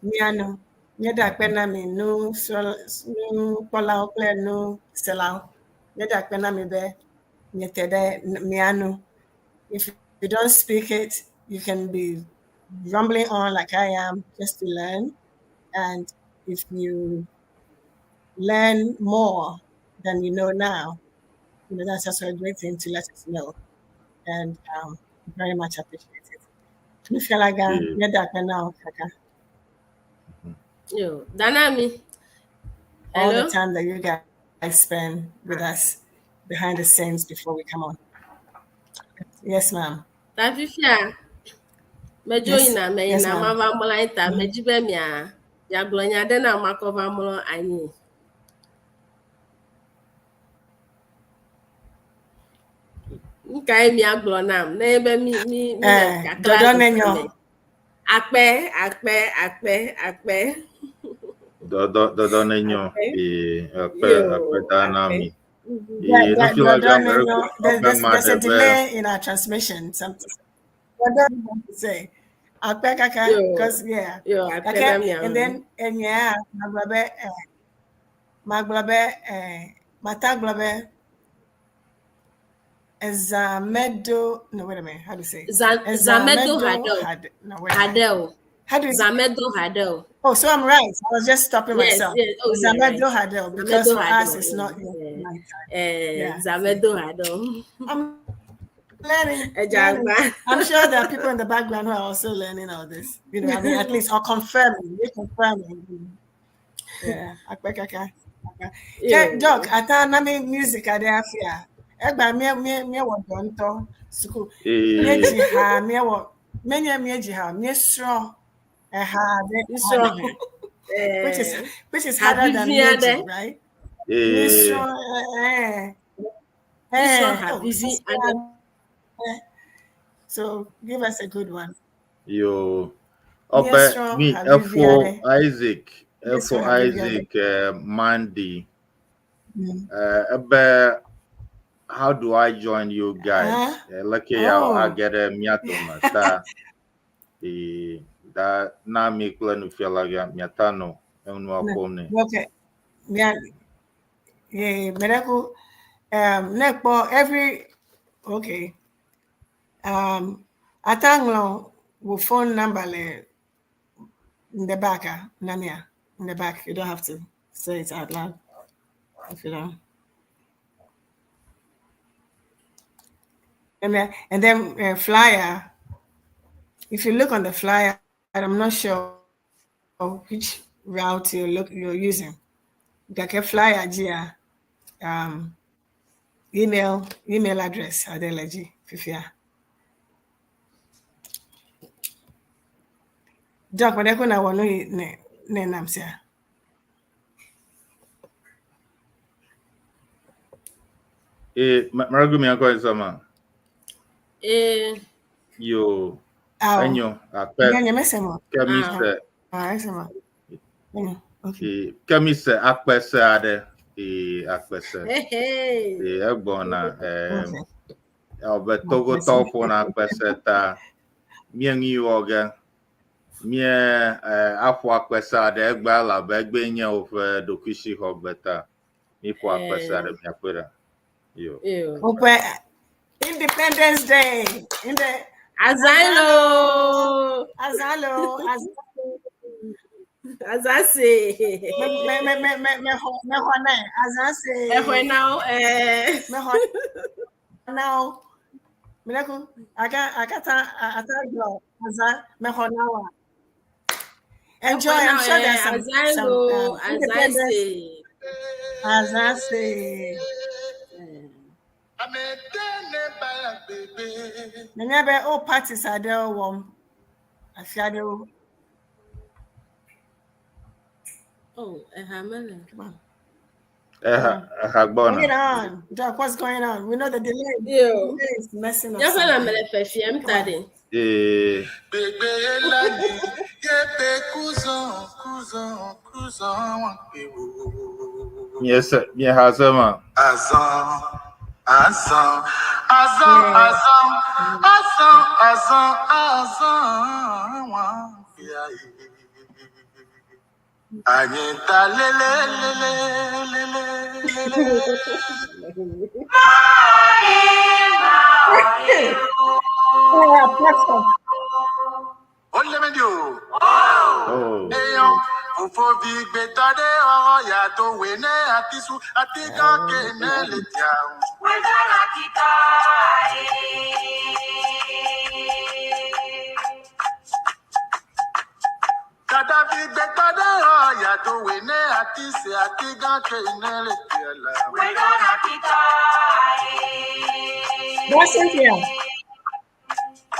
Mía nu. Míeda akpe na mi nusrɔ̃ nukpɔlawo kple nuselawo. Míeda akpe na mi be miete ɖe mía nu. If you don't speak it, you can be rumbling on like I am just to learn. And if you learn more than you know now, that's also a great thing to let us know. And very much appreciate it. Nufialaga, míeda akpe na wo kaka. Yo, Danami. All Hello. the time that you guys spend with us behind the scenes before we come on. Yes, ma'am. Ta fifia medzo Yes. yina me Yes, yina ma'am. mava mlɔ anyi ta medzi be mia miagblɔ nya ɖe na makɔ va mlɔ anyi. Nu kae miagblɔ nam ne be mi mi mi le kakla Dɔdɔ ɖe nenyo. me. Akpe, akpe, akpe, akpe. Dɔdɔ dɔdɔ nenyo. Akpe. Akpe Yo, akpe da na akpe. mi. Yeah, Nufiala dɔdɔ gã me nenyo. There's a delay in our transmission. Something. Dɔdɔ want to say. Akpe kaka, Yo. because yeah. Yo, akpe Okay, na mia. and then and yeah, magblɔ be magblɔ be mata gblɔ be Ezamedo. No, wait a minute. How do you say? Zamedo Hadel. No, wait a minute. Hadel. How do you Zamedo Hadel. Oh, so I'm right. I was just stopping Yes, myself. yes. Oh, you're Zamedo right. Hadel, because Zamedo for us Hadel. it's not yet nighttime. Yeah. Zamedo Hadel. I'm learning. Ẹja learning. agba. I'm sure there are people in the background who are also learning all this. I mean, at least or confirming, reconfirming. Yeah. Akpe kaka. Yo. Doc, ata na mi music ade afia. Egba mi mi mi wɔ dɔ ŋutɔ suku. Míedzi ha míewɔ menye míedzi ha míesrɔ̃ eha ɖe Míesrɔ̃ ha. which is harder than Havivi míedzi, aɖe. right? Míesrɔ̃ Míesrɔ̃ oh, havivi aɖe. So give us a good one. Yo. Ɔbɛ Míesrɔ̃ mi havivi ɛfo aɖe. Isaac ɛfo Míesrɔ̃ havivi aɖe. Isaac Mandy. Ebe how do I join you guys? Huh? Lucky I Oh. get a miato ta da na mi kple nufiala gã miata no enua ƒom nɛ. Okay. Yeah. Yeah, Mereko, nekpo every okay. Atanglo wo phone number le in the back, Namia, in the back. You don't have to say it out loud if you don't. And then flyer. If you look on the flyer, I'm not sure which route you're using. Gake flyer dzia email address adeleji fifia. Doc, but na wɔ no ne ne nam sia. Maragu mi akɔ nsama. Yo. Awo. Enyo akpe Nye nye mese mo. kemi Ah. se Ah, ese mo. Enyo. Okay. kemi se akpe se aɖe akpe se. Hey, hey. Egbɔna Okay. ɔbɛ Togotɔwo ƒona akpe se ta míeŋui wɔ ge mie aƒo akpe se aɖe egbe elabe egbe nye woƒe ɖokuisixɔgbe ta míƒo akpe se aɖe miakpɔe ɖa. Yo. Yo. Ope Independence Day. In the Azalo. Azalo, Azalo. Azase. Me me me me me me ho me ho na azase. Ɛhwɛ na wo. Me ho now. Mineku aka akata ata glo aza me ho now. Enjoy. I'm sure there's some Azalo. independence. Azase. Azase. Menya be all parties are there wom. Afiade. Oh, ɛha mele. Come on. Eha eha Bring it gbɔna. on. Doc, what's going on? We know the delay. Yo. Delay is messing us Míaƒe up. lãme le fefiem ta ɖe. Ee. Miese mieha se ma. Yeah, platform. Oh. That's Cynthia.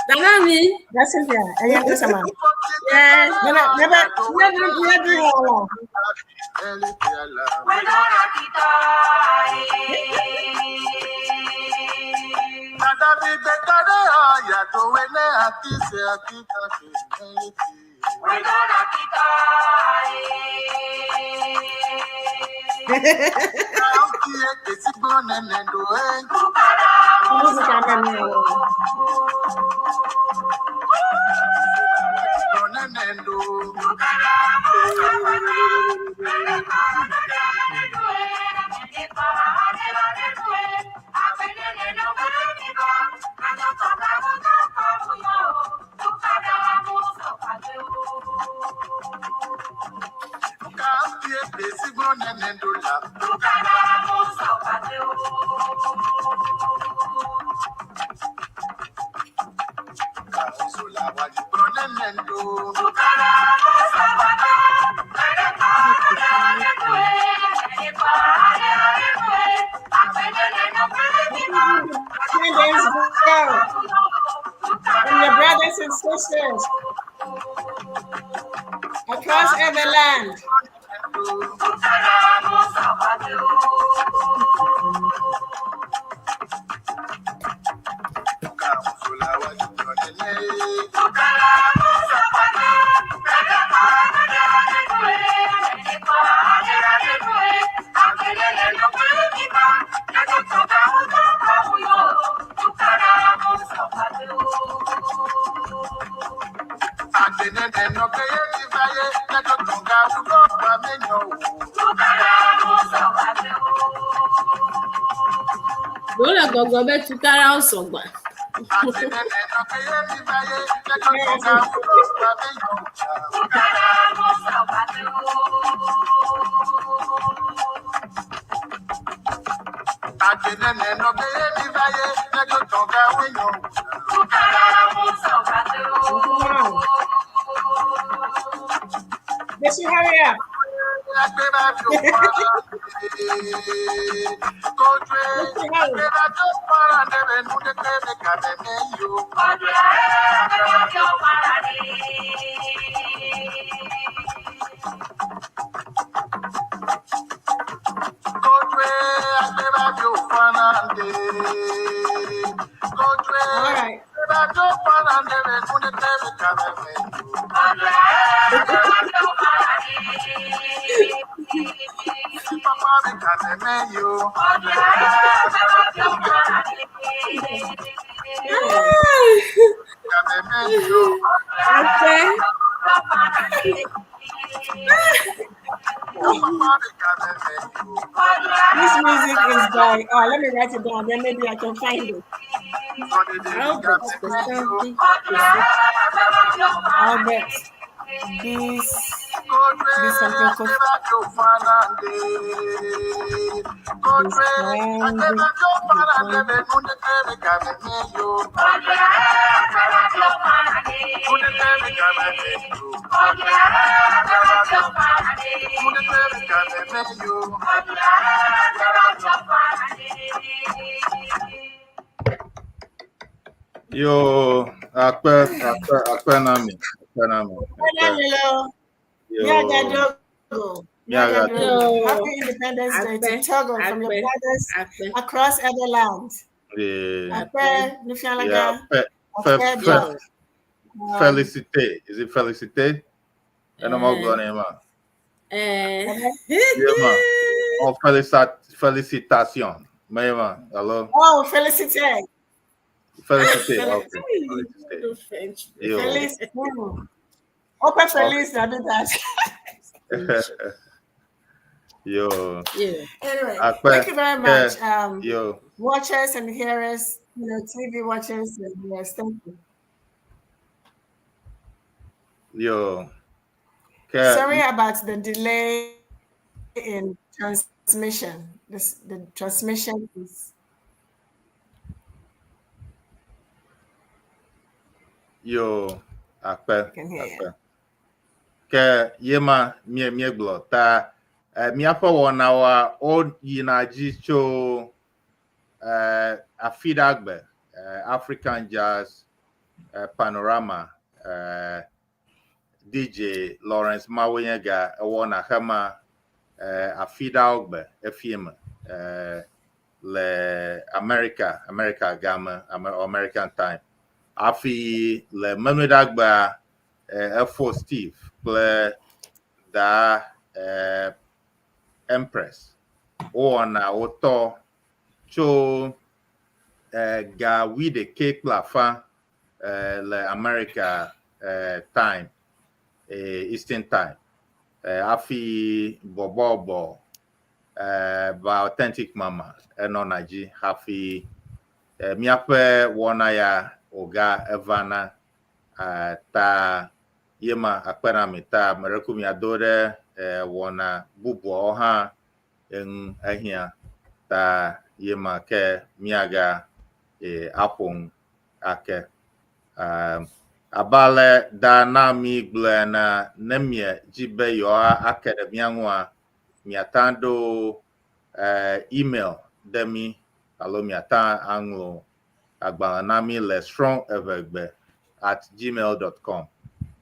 Nana mi. That's Cynthia. Ẹyẹ ń sẹ́sẹ̀ ma. Yes. Nana, nebe, nebe, nebe hɔ. Music abẹ́ mi wọ̀. Independence Day from your brothers and sisters across every land. Ɖewo le gbɔgblɔm be tukaɖawo sɔgbɔ. Come on. They should hurry up. They should hurry. All right. Akpe. This music is by, oh, let me write it down, then maybe I can find it. Albert Kosanvi Kwesi. Albert this this something Kofi Biswandi Yo, akpe, akpe, akpe na mi, akpe na mi, akpe. Hello. Yo, Miagadogo. Miagadogo. Miagadogo. Yo. Happy Independence Day to Akpe. Togo from your Akpe. brothers Akpe. across other lands. Yeah, Akpe, yeah, Nufialaga, fe, fe, Akpe, fe, Bro. Felicite. Is it Felicite? Ena ma gblɔ nɛ ma. Ye ma. Oh, felicitation. Me ma. Hello. Oh, Felicite. Felicite. Okay. Felicite. French. Yo. Feliz. Ope Feliz, I did that. Yo. Yeah. Anyway, Akpe. thank you very much. Yo. Watchers and hearers, TV watchers and hearers, thank you. Yo. Ke Sorry about the delay in transmission. The transmission is Yo. Akpe. I can hear you. Akpe. Ke yema mie mie gblɔ ta míaƒe wɔnawoa wo yina dzi tso Afiɖagbe African Jazz Panorama DJ Lawrence Mawenyega ewɔna xema Afiɖawo gbe efie me le America game, American time. Hafi le Memleɖagbea efo Steve kple da Empress wowɔna wotɔ tso ga wuiɖekɛ kple afã le America time, Eastern time. Hafi bɔbɔbɔ ba Authentic Mama enɔna dzi hafi míaƒe wɔna ya wòga evana ta yema akpe na mi ta mereku miado ɖe wɔna bubuawo hã eŋu ehiã ta yema ke miaga aƒo nu ake. Abe ale da na mi gblɔe ene, ne miedzi be yewoa ake ɖe mía ŋua, miata ɖo email ɖe mi alo miata aŋlɔ agbalẽ na mi le srɔ̃eʋegbe@gmail.com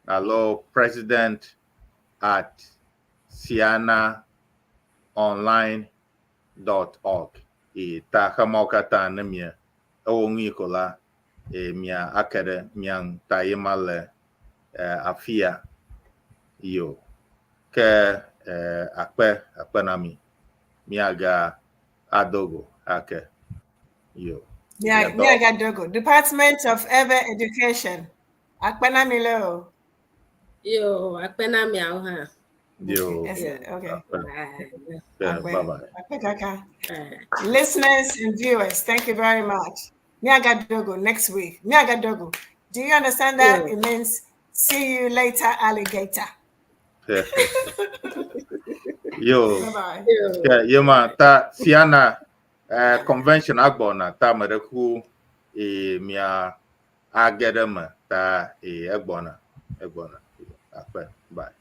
alo president@ceana.online.org. E ta xemawo katã ne mie ewɔ nui ko la mia ake ɖe mia ŋu ta ye ma le afia yo ke akpe akpe na mi miaga adogo ake yo. Miaga dogo. Department of Ewe Education. Akpe na mi lo. Yo, akpe na miawo hã. Yo. Yes, okay. Akpe. Bye. Yeah, Akpe. bye bye. Akpe kaka. Listeners and viewers, thank you very much. Miaga dogo next week. Miaga dogo. Do you understand that? Yeah. It means see you later, alligator. Yo. Bye bye. Yo. Yeah, yema ta Ceana convention agbɔna ta me ɖe ku e mia age ɖe me ta e egbɔna egbɔna akpe bye.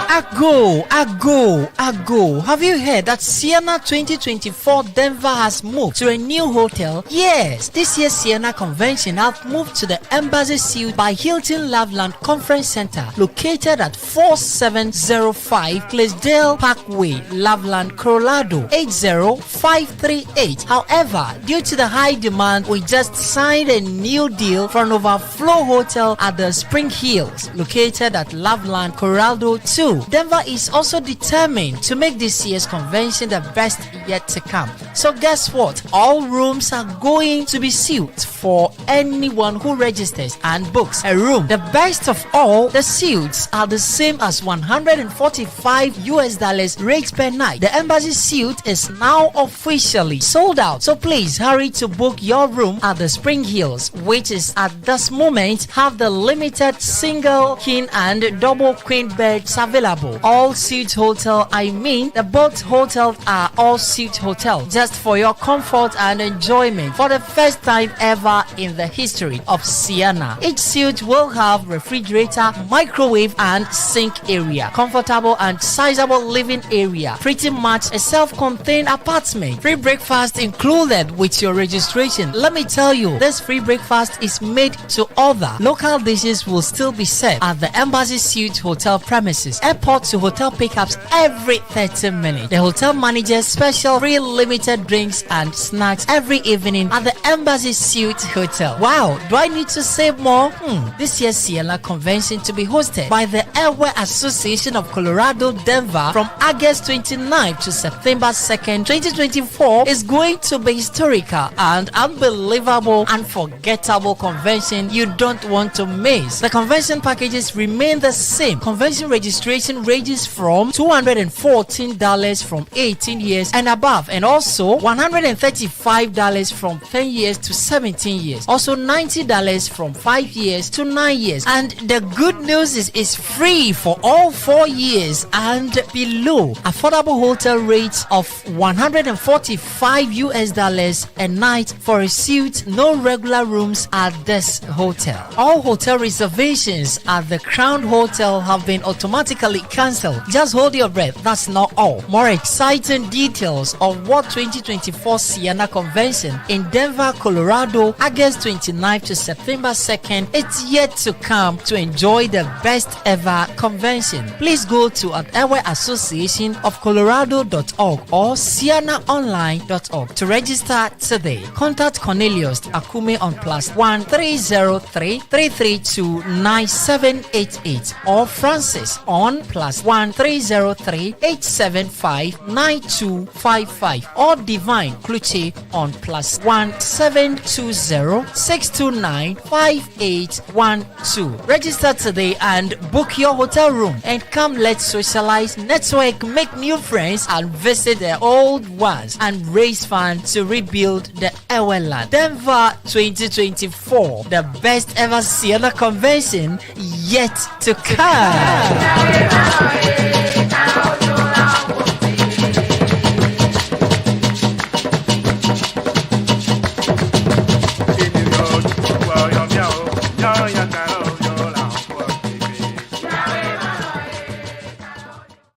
Ago, Ago, Ago. Have you heard that Ceana 2024 Denver has moved to a new hotel? Yes, this year's Ceana convention have moved to the Embassy Suite by Hilton Loveland Conference Center, located at 4705 Claysdale Parkway, Loveland, Colorado, 80538. However, due to the high demand, we just signed a new deal for an overflow hotel at the Spring Hills, located at Loveland, Colorado 2. Denver is also determined to make this year's convention the best yet to come. So guess what? All rooms are going to be sealed for anyone who registers and books a room. The best of all, the suites are the same as $145 US rate per night. The Embassy Suite is now officially sold out. So please hurry to book your room at the Spring Hills, which is at this moment have the limited single, king and double queen beds available. All suite hotel, I mean the both hotels are all suite hotel, just for your comfort and enjoyment for the first time ever in the history of Ceana. Each suite will have refrigerator, microwave and sink area, comfortable and sizable living area, pretty much a self-contained apartment. Free breakfast included with your registration. Let me tell you, this free breakfast is made to order. Local dishes will still be served at the Embassy Suite Hotel premises. Airport to hotel pickups every 30 minutes. The hotel manager's special free limited Unlimited drinks and snacks every evening at the Embassy Suite Hotel. Wow, do I need to say more? This year's Ceana Convention to be hosted by the Ewe Association of Colorado, Denver from August 29th to September 2nd, 2024 is going to be historical and unbelievable, unforgettable convention you don't want to miss. The convention packages remain the same. Convention registration ranges from $214 from 18 years and above, and also $135 from 10 years to 17 years. Also $90 from 5 years to 9 years. And the good news is it's free for all 4 years and below. Affordable hotel rates of US$145 a night for a suite, no regular rooms at this hotel. All hotel reservations at the Crown Hotel have been automatically cancelled. Just hold your breath. That's not all. More exciting details of what 2024 Ceana Convention in Denver, Colorado, August 29th to September 2nd. It's yet to come to enjoy the best ever convention. Please go to at Ewe Association of Colorado.org or ceanaonline.org to register today. Contact Cornelius Akume on +1 303 332 9788 or Francis on +1 303 875 9255 or Divine Kluche on +1 720 629 5812. Register today and book your hotel room and come, let's socialize, network, make new friends and visit the old ones and raise funds to rebuild the Ewe land. Denver 2024, the best ever Ceana Convention yet to come.